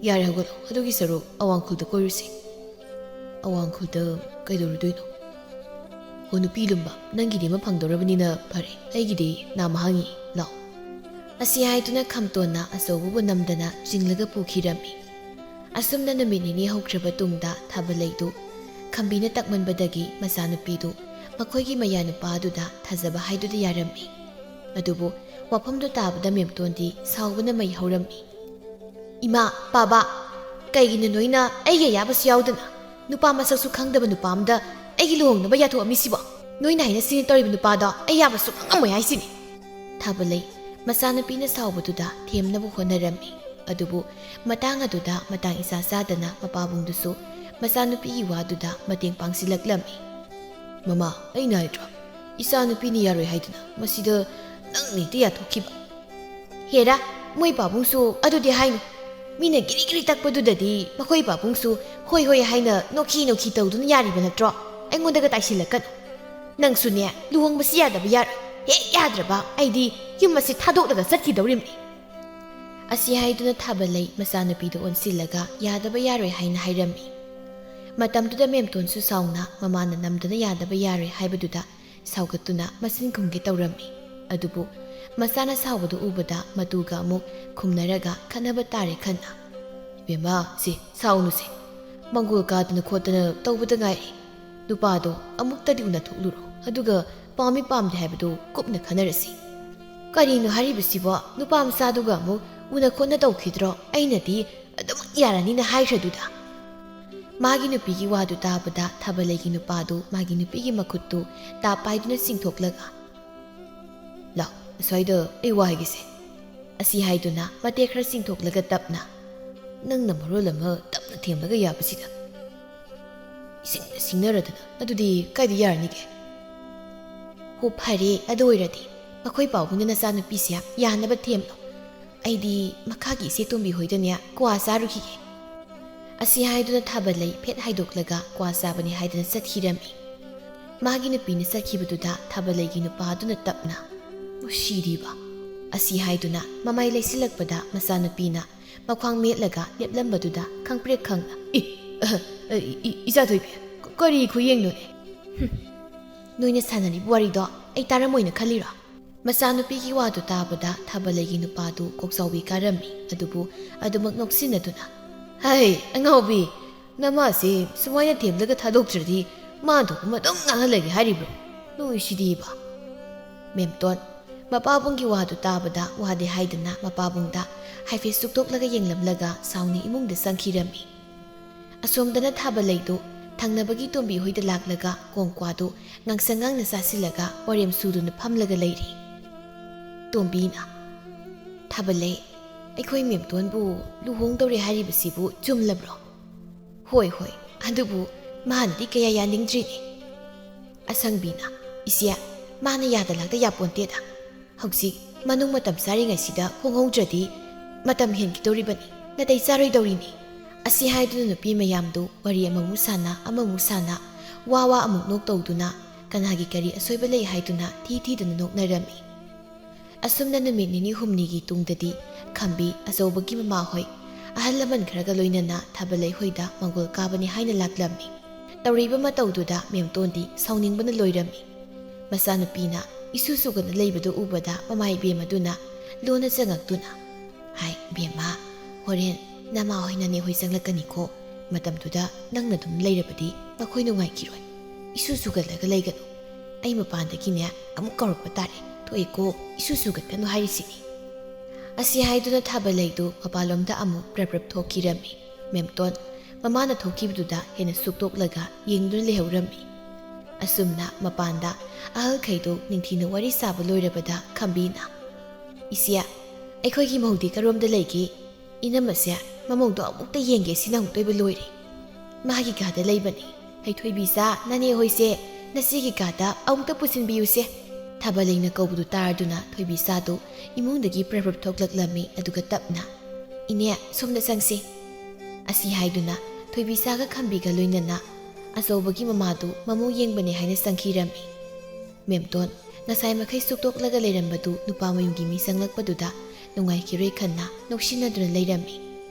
"ꯌꯥꯔꯦ, ꯍꯧꯒꯠꯂꯣ, ꯑꯗꯨꯒꯤ ꯁꯔꯨꯛ ꯑꯋꯥꯡꯈꯨꯜꯗ ꯀꯣꯏꯔꯨꯁꯤ꯫" "ꯑꯋꯥꯡꯈꯨꯜꯗ ꯀꯩꯗꯧꯔꯨꯗꯣꯏꯅꯣ?" "ꯍꯣ, ꯅꯨꯄꯤ ꯂꯨꯝꯕ, ꯅꯪꯒꯤꯗꯤ ꯑꯃ ꯐꯪꯗꯧꯔꯕꯅꯤꯅ ꯐꯔꯦ, ꯑꯩꯒꯤꯗꯤ ꯅꯥꯃ ꯍꯥꯡꯉꯤ, ꯂꯥꯛꯑꯣ꯫" ꯑꯁꯤ ꯍꯥꯏꯗꯨꯅ ꯈꯝꯇꯣꯟꯅ ꯑꯆꯧꯕꯕꯨ ꯅꯝꯗꯅ ꯆꯤꯡꯂꯒ ꯄꯨꯈꯤꯔꯝꯃꯤ꯫ ꯑꯁꯨꯝꯅ ꯅꯨꯃꯤꯠ ꯅꯤꯅꯤ ꯍꯧꯈ꯭ꯔꯕ ꯇꯨꯡꯗ ꯊꯥꯕꯂꯩꯗꯨ ꯈꯝꯕꯤꯅ ꯇꯛꯃꯟꯕꯗꯒꯤ ꯃꯆꯥꯅꯨꯄꯤꯗꯨ ꯃꯈꯣꯏꯒꯤ ꯃꯌꯥꯅꯨꯄꯥ ꯑꯗꯨꯗ ꯊꯥꯖꯕ ꯍꯥꯏꯗꯨꯗ ꯌꯥꯔꯝꯃꯤ꯫ ꯑꯗꯨꯕꯨ ꯋꯥꯐꯝꯗꯨ ꯇꯥꯕꯗ ꯃꯦꯝꯇꯣꯟꯗꯤ ꯁꯥꯎꯕꯅ ꯃꯩ ꯍꯧꯔꯝꯃꯤ꯫ "ꯏꯃꯥ, ꯄꯥꯕ, ꯀꯩꯒꯤꯅꯣ ꯅꯣꯏꯅ ꯑꯩꯒꯤ ꯑꯌꯥꯕꯁꯨ ꯌꯥꯎꯗꯅ ꯅꯨꯄꯥ ꯃꯁꯛꯁꯨ ꯈꯪꯗꯕ ꯅꯨꯄꯥ ꯑꯃꯗ ꯑꯩꯒꯤ ꯂꯨꯍꯣꯡꯅꯕ ꯌꯥꯊꯣꯛꯑꯝꯃꯤꯁꯤꯕꯣ? ꯅꯣꯏꯅ ꯍꯥꯏꯅ ꯁꯤꯅ ꯇꯧꯔꯤꯕ ꯅꯨꯄꯥꯗꯣ ꯑꯩ ꯌꯥꯕ ꯁꯨꯡꯉꯝ ꯉꯝꯃꯣꯏ ꯍꯥꯏꯁꯤꯅꯤ꯫" ꯊꯥꯕꯂꯩ ꯃꯆꯥꯅꯨꯄꯤꯅ ꯁꯥꯎꯕꯗꯨꯗ ꯊꯦꯝꯅꯕ ꯍꯣꯠꯅꯔꯝꯃꯤ꯫ ꯑꯗꯨꯕꯨ ꯃꯇꯥꯡ ꯑꯗꯨꯗ ꯃꯇꯥꯡ ꯏꯆꯥ ꯆꯥꯗꯅ ꯃꯄꯥꯕꯨꯡꯗꯨꯁꯨ ꯃꯆꯥꯅꯨꯄꯤꯒꯤ ꯋꯥꯗꯨꯗ ꯃꯇꯦꯡ ꯄꯥꯡꯁꯤꯜꯂꯛꯂꯝꯃꯤ꯫ "ꯃꯃꯥ, ꯑꯩꯅ ꯍꯥꯏꯗ꯭ꯔꯣ, ꯏꯆꯥꯅꯨꯄꯤꯅ ꯌꯥꯔꯣꯏ ꯍꯥꯏꯗꯅ? ꯃꯁꯤꯗ ꯅꯪꯅ ꯍꯦꯛꯇ ꯌꯥꯊꯣꯛꯈꯤꯕ꯫" "ꯍꯦꯔꯥ, ꯃꯣꯏ ꯄꯥꯕꯨꯡꯁꯨ ꯑꯗꯨꯗꯤ ꯍꯥꯏꯅꯨ꯫ ꯃꯤꯅ ꯒꯤꯔꯤ ꯒꯤꯔꯤ ꯇꯛꯄꯗꯨꯗꯗꯤ ꯃꯈꯣꯏ ꯄꯥꯕꯨꯡꯁꯨ ꯍꯣꯏ ꯍꯣꯏ ꯍꯥꯏꯅ ꯅꯣꯛꯈꯤ ꯅꯣꯛꯈꯤ ꯇꯧꯗꯨꯅ ꯌꯥꯔꯤꯕ ꯅꯠꯇ꯭ꯔꯣ? ꯑꯩꯉꯣꯟꯗꯒ ꯇꯥꯏꯁꯤꯜꯂꯛꯀꯅꯨ꯫ ꯅꯪꯁꯨꯅꯦ, ꯂꯨꯍꯣꯡꯕꯁꯤ ꯌꯥꯗꯕ ꯌꯥꯔꯣꯏ꯫ ꯍꯦꯛ ꯌꯥꯗ꯭ꯔꯕ ꯑꯩꯗꯤ ꯌꯨꯝ ꯑꯁꯤ ꯊꯥꯗꯣꯛꯂꯒ ꯆꯠꯈꯤꯗꯧꯔꯤꯕꯅꯤ꯫" ꯑꯁꯤ ꯍꯥꯏꯗꯨꯅ ꯊꯥꯕꯂꯩ ꯃꯆꯥꯅꯨꯄꯤꯗꯨ ꯑꯣꯟꯁꯤꯜꯂꯒ ꯌꯥꯗꯕ ꯌꯥꯔꯣꯏ ꯍꯥꯏꯅ ꯍꯥꯏꯔꯝꯃꯤ꯫ ꯃꯇꯝꯗꯨꯗ ꯃꯦꯝꯇꯣꯟꯁꯨ ꯁꯥꯎꯅ ꯃꯃꯥꯅ ꯅꯝꯗꯅ ꯌꯥꯗꯕ ꯌꯥꯔꯣꯏ ꯍꯥꯏꯕꯗꯨꯗ ꯁꯥꯎꯒꯠꯇꯨꯅ ꯃꯆꯤꯟ ꯈꯨꯝꯒꯦ ꯇꯧꯔꯝꯃꯤ꯫ ꯑꯗꯨꯕꯨ ꯃꯆꯥꯅ ꯁꯥꯎꯕꯗꯨ ꯎꯕꯗ ꯃꯇꯨꯒ ꯑꯃꯨꯛ ꯈꯨꯝꯅꯔꯒ ꯈꯠꯅꯕ ꯇꯥꯔꯦ ꯈꯟꯅ꯫ "ꯏꯕꯦꯝꯃ, ꯁꯤ ꯁꯥꯎꯅꯨꯁꯦ꯫ ꯃꯪꯒꯣꯜ ꯀꯥꯗꯅ ꯈꯣꯠꯇꯅ ꯇꯧꯕꯗ ꯉꯥꯏꯔꯤ꯫ ꯅꯨꯄꯥꯗꯣ ꯑꯃꯨꯛꯇꯗꯤ ꯎꯅꯊꯣꯛꯂꯨꯔꯣ꯫ ꯑꯗꯨꯒ ꯄꯥꯝꯃꯤ ꯄꯥꯝꯗꯦ ꯍꯥꯏꯕꯗꯨ ꯀꯨꯞꯅ ꯈꯟꯅꯔꯁꯤ꯫" "ꯀꯔꯤꯅꯣ ꯍꯥꯏꯔꯤꯕꯁꯤꯕꯣ? ꯅꯨꯄꯥ ꯃꯆꯥꯗꯨꯒ ꯑꯃꯨꯛ ꯎꯅ ꯈꯣꯠꯅ ꯇꯧꯈꯤꯗ꯭ꯔꯣ? ꯑꯩꯅꯗꯤ ꯑꯗꯨꯃꯛ ꯌꯥꯔꯅꯤꯅ ꯍꯥꯏꯈ꯭ꯔꯗꯨꯗ꯫" ꯃꯥꯒꯤ ꯅꯨꯄꯤꯒꯤ ꯋꯥꯗꯨ ꯇꯥꯕꯗ ꯊꯥꯕꯂꯩꯒꯤ ꯅꯨꯄꯥꯗꯨ ꯃꯥꯒꯤ ꯅꯨꯄꯤꯒꯤ ꯃꯈꯨꯠꯇꯨ ꯇꯥꯞ ꯄꯥꯏꯗꯨꯅ ꯆꯤꯡꯊꯣꯛꯂꯒ, "ꯂꯥꯎ, ꯑꯁ꯭ꯋꯥꯏꯗ ꯑꯩ ꯋꯥ ꯍꯥꯏꯒꯦꯁꯦ꯫" ꯑꯁꯤ ꯍꯥꯏꯗꯨꯅ ꯃꯇꯦꯛ ꯈꯔ ꯆꯤꯡꯊꯣꯛꯂꯒ ꯇꯞꯅ, "ꯅꯪꯅ ꯃꯔꯣꯜ ꯑꯃ ꯇꯞꯅ ꯊꯦꯝꯂꯒ ꯌꯥꯕꯁꯤꯗ꯫ ꯏꯁꯤꯡꯗ ꯁꯤꯡꯅꯔꯗꯅ ꯑꯗꯨꯗꯤ ꯀꯥꯏꯗ ꯌꯥꯔꯅꯤꯒꯦ?" "ꯍꯣ, ꯐꯔꯦ, ꯑꯗꯨ ꯑꯣꯏꯔꯗꯤ ꯃꯈꯣꯏ ꯄꯥꯕꯨꯡꯅ ꯅꯆꯥꯅꯨꯄꯤꯁꯦ ꯌꯥꯅꯕ ꯊꯦꯝꯂꯣ꯫ ꯑꯩꯗꯤ ꯃꯈꯥꯒꯤ ꯏꯆꯦ ꯇꯣꯝꯕꯤ ꯍꯣꯏꯗꯅꯦ ꯀ꯭ꯋꯥ ꯆꯥꯔꯨꯈꯤꯒꯦ꯫ ꯑꯁꯤ ꯍꯥꯏꯗꯨꯅ ꯊꯥꯕꯂꯩ ꯐꯦꯠ ꯍꯥꯏꯗꯣꯛꯂꯒ ꯀ꯭ꯋꯥ ꯆꯥꯕꯅꯤ ꯍꯥꯏꯗꯅ ꯆꯠꯈꯤꯔꯝꯃꯤ꯫ ꯃꯥꯒꯤ ꯅꯨꯄꯤꯅ ꯆꯠꯈꯤꯕꯗꯨꯗ ꯊꯥꯕꯂꯩꯒꯤ ꯅꯨꯄꯥꯗꯨꯅ ꯇꯞꯅ, "ꯅꯨꯡꯁꯤꯔꯤꯕ!" ꯑꯁꯤ ꯍꯥꯏꯗꯨꯅ ꯃꯃꯥꯏ ꯂꯩꯁꯤꯜꯂꯛꯄꯗ ꯃꯆꯥꯅꯨꯄꯤꯅ ꯃꯈ꯭ꯋꯥꯡ ꯃꯦꯠꯂꯒ ꯂꯦꯞꯂꯝꯕꯗꯨꯗ ꯈꯪꯄ꯭ꯔꯦꯛ ꯈꯪꯅ, "ꯏ, ꯑꯍ, ꯏ, ꯏ, ꯏꯆꯥꯊꯣꯏꯕꯤ, ꯀ-, ꯀꯔꯤ ꯈꯨꯌꯦꯡꯅꯣꯅꯦ? ꯍꯨꯝ, ꯅꯣꯏꯅ ꯁꯥꯟꯅꯔꯤꯕ ꯋꯥꯔꯤꯗꯣ ꯑꯩ ꯇꯥꯔꯝꯃꯣꯏꯅ ꯈꯜꯂꯤꯔꯣ?" ꯃꯆꯥꯅꯨꯄꯤꯒꯤ ꯋꯥꯗꯨ ꯇꯥꯕꯗ ꯊꯥꯕꯂꯩꯒꯤ ꯅꯨꯄꯥꯗꯨ ꯀꯣꯛꯆꯥꯎꯕꯤ ꯀꯥꯔꯝꯃꯤ, ꯑꯗꯨꯕꯨ ꯑꯗꯨꯃꯛ ꯅꯣꯛꯁꯤꯟꯅꯗꯨꯅ, "ꯍꯩ, ꯑꯉꯥꯎꯕꯤ, ꯅꯃꯥꯁꯦ ꯁꯨꯃꯥꯏꯅ ꯊꯦꯝꯂꯒ ꯊꯥꯗꯣꯛꯇ꯭ꯔꯗꯤ ꯃꯥ ꯊꯣꯛꯄ ꯑꯗꯨꯝ ꯉꯥꯡꯍꯜꯂꯒꯦ ꯍꯥꯏꯔꯤꯕ꯭ꯔꯣ? ꯅꯣꯏꯁꯤꯗꯤꯕ!" ꯃꯦꯝꯇꯣꯟ, ꯃꯄꯥꯕꯨꯡꯒꯤ ꯋꯥꯗꯨ ꯇꯥꯕꯗ ꯋꯥꯗꯦ ꯍꯥꯏꯗꯅ ꯃꯄꯥꯕꯨꯡꯗ ꯍꯥꯏꯐꯦꯠ ꯁꯨꯛꯇꯣꯛꯂꯒ ꯌꯦꯡꯂꯝꯂꯒ ꯁꯥꯎꯅ ꯏꯃꯨꯡꯗ ꯆꯪꯈꯤꯔꯝꯃꯤ꯫ ꯑꯁꯣꯝꯗꯅ ꯊꯥꯕꯂꯩꯗꯨ ꯊꯪꯅꯕꯒꯤ ꯇꯣꯝꯕꯤ ꯍꯣꯏꯗ ꯂꯥꯛꯂꯒ ꯀꯣꯡꯀ꯭ꯋꯥꯗꯨ ꯉꯥꯡꯁꯪ ꯉꯥꯡꯅ ꯆꯥꯁꯤꯜꯂꯒ ꯋꯥꯔꯦꯝ ꯁꯨꯗꯨꯅ ꯐꯝꯂꯒ ꯂꯩꯔꯤ꯫ ꯇꯣꯝꯕꯤꯅ, "ꯊꯥꯕꯂꯩ, ꯑꯩꯈꯣꯏ ꯃꯦꯝꯇꯣꯟꯕꯨ ꯂꯨꯍꯣꯡꯗꯧꯔꯦ ꯍꯥꯏꯔꯤꯕꯁꯤꯕꯨ ꯆꯨꯝꯂꯕ꯭ꯔꯣ?" "ꯍꯣꯏ, ꯍꯣꯏ, ꯑꯗꯨꯕꯨ ꯃꯥꯅꯗꯤ ꯀꯌꯥ ꯌꯥꯅꯤꯡꯗ꯭ꯔꯤꯅꯦ꯫" ꯑꯁꯪꯕꯤꯅ, "ꯏꯆꯦ, ꯃꯥꯅ ꯌꯥꯗ ꯂꯥꯛꯇ ꯌꯥꯄꯣꯟꯇꯦꯗ꯫ ꯍꯧꯖꯤꯛ ꯃꯅꯨꯡ ꯃꯇꯝ ꯆꯥꯔꯤꯉꯩꯁꯤꯗ ꯍꯣꯡꯍꯧꯗ꯭ꯔꯗꯤ ꯃꯇꯝ ꯍꯦꯟꯈꯤꯗꯧꯔꯤꯕꯅꯤ, ꯅꯥꯇꯩ ꯆꯥꯔꯣꯏꯗꯧꯔꯤꯅꯤ꯫" ꯑꯁꯤ ꯍꯥꯏꯗꯨꯅ ꯅꯨꯄꯤ ꯃꯌꯥꯝꯗꯨ ꯋꯥꯔꯤ ꯑꯃꯃꯨꯛ ꯁꯥꯟꯅ, ꯑꯃꯃꯨꯛ ꯁꯥꯟꯅ, ꯋꯥ ꯋꯥ ꯑꯃꯨꯛ ꯅꯣꯛ ꯇꯧꯗꯨꯅ ꯀꯅꯥꯒꯤ ꯀꯔꯤ ꯑꯁꯣꯏꯕ ꯂꯩ ꯍꯥꯏꯗꯨꯅ ꯊꯤ ꯊꯤꯗꯨꯅ ꯅꯣꯛꯅꯔꯝꯃꯤ꯫ ꯑꯁꯨꯝꯅ ꯅꯨꯃꯤꯠ ꯅꯤꯅꯤ ꯍꯨꯝꯅꯤꯒꯤ ꯇꯨꯡꯗꯗꯤ ꯈꯝꯕꯤ ꯑꯆꯧꯕꯒꯤ ꯃꯃꯥꯍꯣꯏ, ꯑꯍꯜ ꯂꯃꯟ ꯈꯔꯒ ꯂꯣꯏꯅꯅ ꯊꯥꯕꯂꯩ ꯍꯣꯏꯗ ꯃꯪꯒꯣꯜ ꯀꯥꯕꯅꯤ ꯍꯥꯏꯅ ꯂꯥꯛꯂꯝꯃꯤ꯫ ꯇꯧꯔꯤꯕ ꯃꯇꯧꯗꯨꯗ ꯃꯦꯝꯇꯣꯟꯗꯤ ꯁꯥꯎꯅꯤꯡꯕꯅ ꯂꯣꯏꯔꯝꯃꯤ꯫ ꯃꯆꯥꯅꯨꯄꯤꯅ ꯏꯁꯨ ꯁꯨꯒꯅ ꯂꯩꯕꯗꯨ ꯎꯕꯗ ꯃꯃꯥ ꯏꯕꯦꯝ ꯑꯗꯨꯅ ꯂꯣꯟꯅ ꯆꯪꯉꯛꯇꯨꯅ, "ꯍꯥꯏ ꯏꯕꯦꯝꯃ, ꯍꯣꯔꯦꯟ ꯅꯃꯥ ꯍꯣꯏ ꯅꯅꯦ ꯍꯣꯏ ꯆꯪꯂꯛꯀꯅꯤꯀꯣ꯫ ꯃꯇꯝꯗꯨꯗ ꯅꯪꯅ ꯑꯗꯨꯝ ꯂꯩꯔꯕꯗꯤ ꯃꯈꯣꯏ ꯅꯨꯡꯉꯥꯏꯈꯤꯔꯣꯏ꯫ ꯏꯁꯨ ꯁꯨꯒꯜꯂꯒ ꯂꯩꯒꯅꯨ꯫ ꯑꯩ ꯃꯄꯥꯟꯗꯒꯤꯅꯦ ꯑꯃꯨꯛ ꯀꯧꯔꯛꯄ ꯇꯥꯔꯦ꯫ ꯊꯣꯛꯑꯦꯀꯣ, ꯏꯁꯨ ꯁꯨꯒꯠꯀꯅꯨ ꯍꯥꯏꯔꯤꯁꯤꯅꯤ꯫" ꯑꯁꯤ ꯍꯥꯏꯗꯨꯅ ꯊꯥꯕꯂꯩꯗꯨ ꯃꯄꯥꯟꯂꯣꯝꯗ ꯑꯃꯨꯛ ꯄ꯭ꯔꯞ ꯄ꯭ꯔꯞ ꯊꯣꯛꯈꯤꯔꯝꯃꯤ꯫ ꯃꯦꯝꯇꯣꯟ ꯃꯃꯥꯅ ꯊꯣꯛꯈꯤꯕꯗꯨꯗ ꯍꯦꯟꯅ ꯁꯨꯛꯇꯣꯛꯂꯒ ꯌꯦꯡꯗꯨꯅ ꯂꯩꯍꯧꯔꯝꯃꯤ꯫ ꯑꯁꯨꯝꯅ ꯃꯄꯥꯟꯗ ꯑꯍꯜꯈꯩꯗꯨ ꯅꯤꯡꯊꯤꯅ ꯋꯥꯔꯤ ꯁꯥꯕ ꯂꯣꯏꯔꯕꯗ ꯈꯝꯕꯤꯅ, "ꯏꯆꯦ, ꯑꯩꯈꯣꯏꯒꯤ ꯃꯧꯗꯤ ꯀꯔꯣꯝꯗ ꯂꯩꯒꯦ? ꯏꯅꯝꯃꯁꯦ ꯃꯃꯧꯗꯣ ꯑꯃꯨꯛꯇ ꯌꯦꯡꯒꯦ ꯁꯤꯅ ꯑꯃꯨꯛꯇ ꯑꯣꯏꯕ ꯂꯣꯏꯔꯦ꯫" "ꯃꯥꯒꯤ ꯀꯥꯗ ꯂꯩꯕꯅꯤ꯫ ꯍꯩꯊꯣꯏꯕꯤꯆꯥ, ꯅꯅꯦ ꯍꯣꯏꯁꯦ ꯅꯆꯦꯒꯤ ꯀꯥꯗ ꯑꯃꯨꯛꯇ ꯄꯨꯁꯤꯟꯕꯤꯌꯨꯁꯦ꯫ ꯊꯥꯕꯜ ꯂꯩꯅ ꯀꯧꯕꯗꯨ ꯇꯥꯔꯗꯨꯅ ꯊꯣꯏꯕꯤꯆꯥꯗꯨ ꯏꯃꯨꯡꯗꯒꯤ ꯄ꯭ꯔꯞ ꯄ꯭ꯔꯞ ꯊꯣꯛꯂꯛꯂꯝꯃꯤ꯫ ꯑꯗꯨꯒ ꯇꯞꯅ, "ꯏꯅꯦ, ꯁꯣꯝꯗ ꯆꯪꯁꯤ" ꯑꯁꯤ ꯍꯥꯏꯗꯨꯅ ꯊꯣꯏꯕꯤꯆꯥꯒ ꯈꯝꯕꯤꯒ ꯂꯣꯏꯅꯅ ꯑꯆꯧꯕꯒꯤ ꯃꯃꯥꯗꯨ ꯃꯃꯧ ꯌꯦꯡꯕꯅꯦ ꯍꯥꯏꯅ ꯆꯪꯈꯤꯔꯝꯃꯤ꯫ ꯃꯦꯝꯇꯣꯟ ꯉꯁꯥꯏ ꯃꯈꯩ ꯁꯨꯛꯇꯣꯛꯂꯒ ꯂꯩꯔꯝꯕꯗꯨ ꯅꯨꯄꯥ ꯃꯌꯨꯝꯒꯤ ꯃꯤ ꯆꯪꯂꯛꯄꯗꯨꯗ ꯅꯨꯡꯉꯥꯏꯈꯤꯔꯣꯏ ꯈꯟꯅ ꯅꯣꯛꯁꯤꯟꯅꯗꯨꯅ ꯂꯩꯔꯝꯃꯤ꯫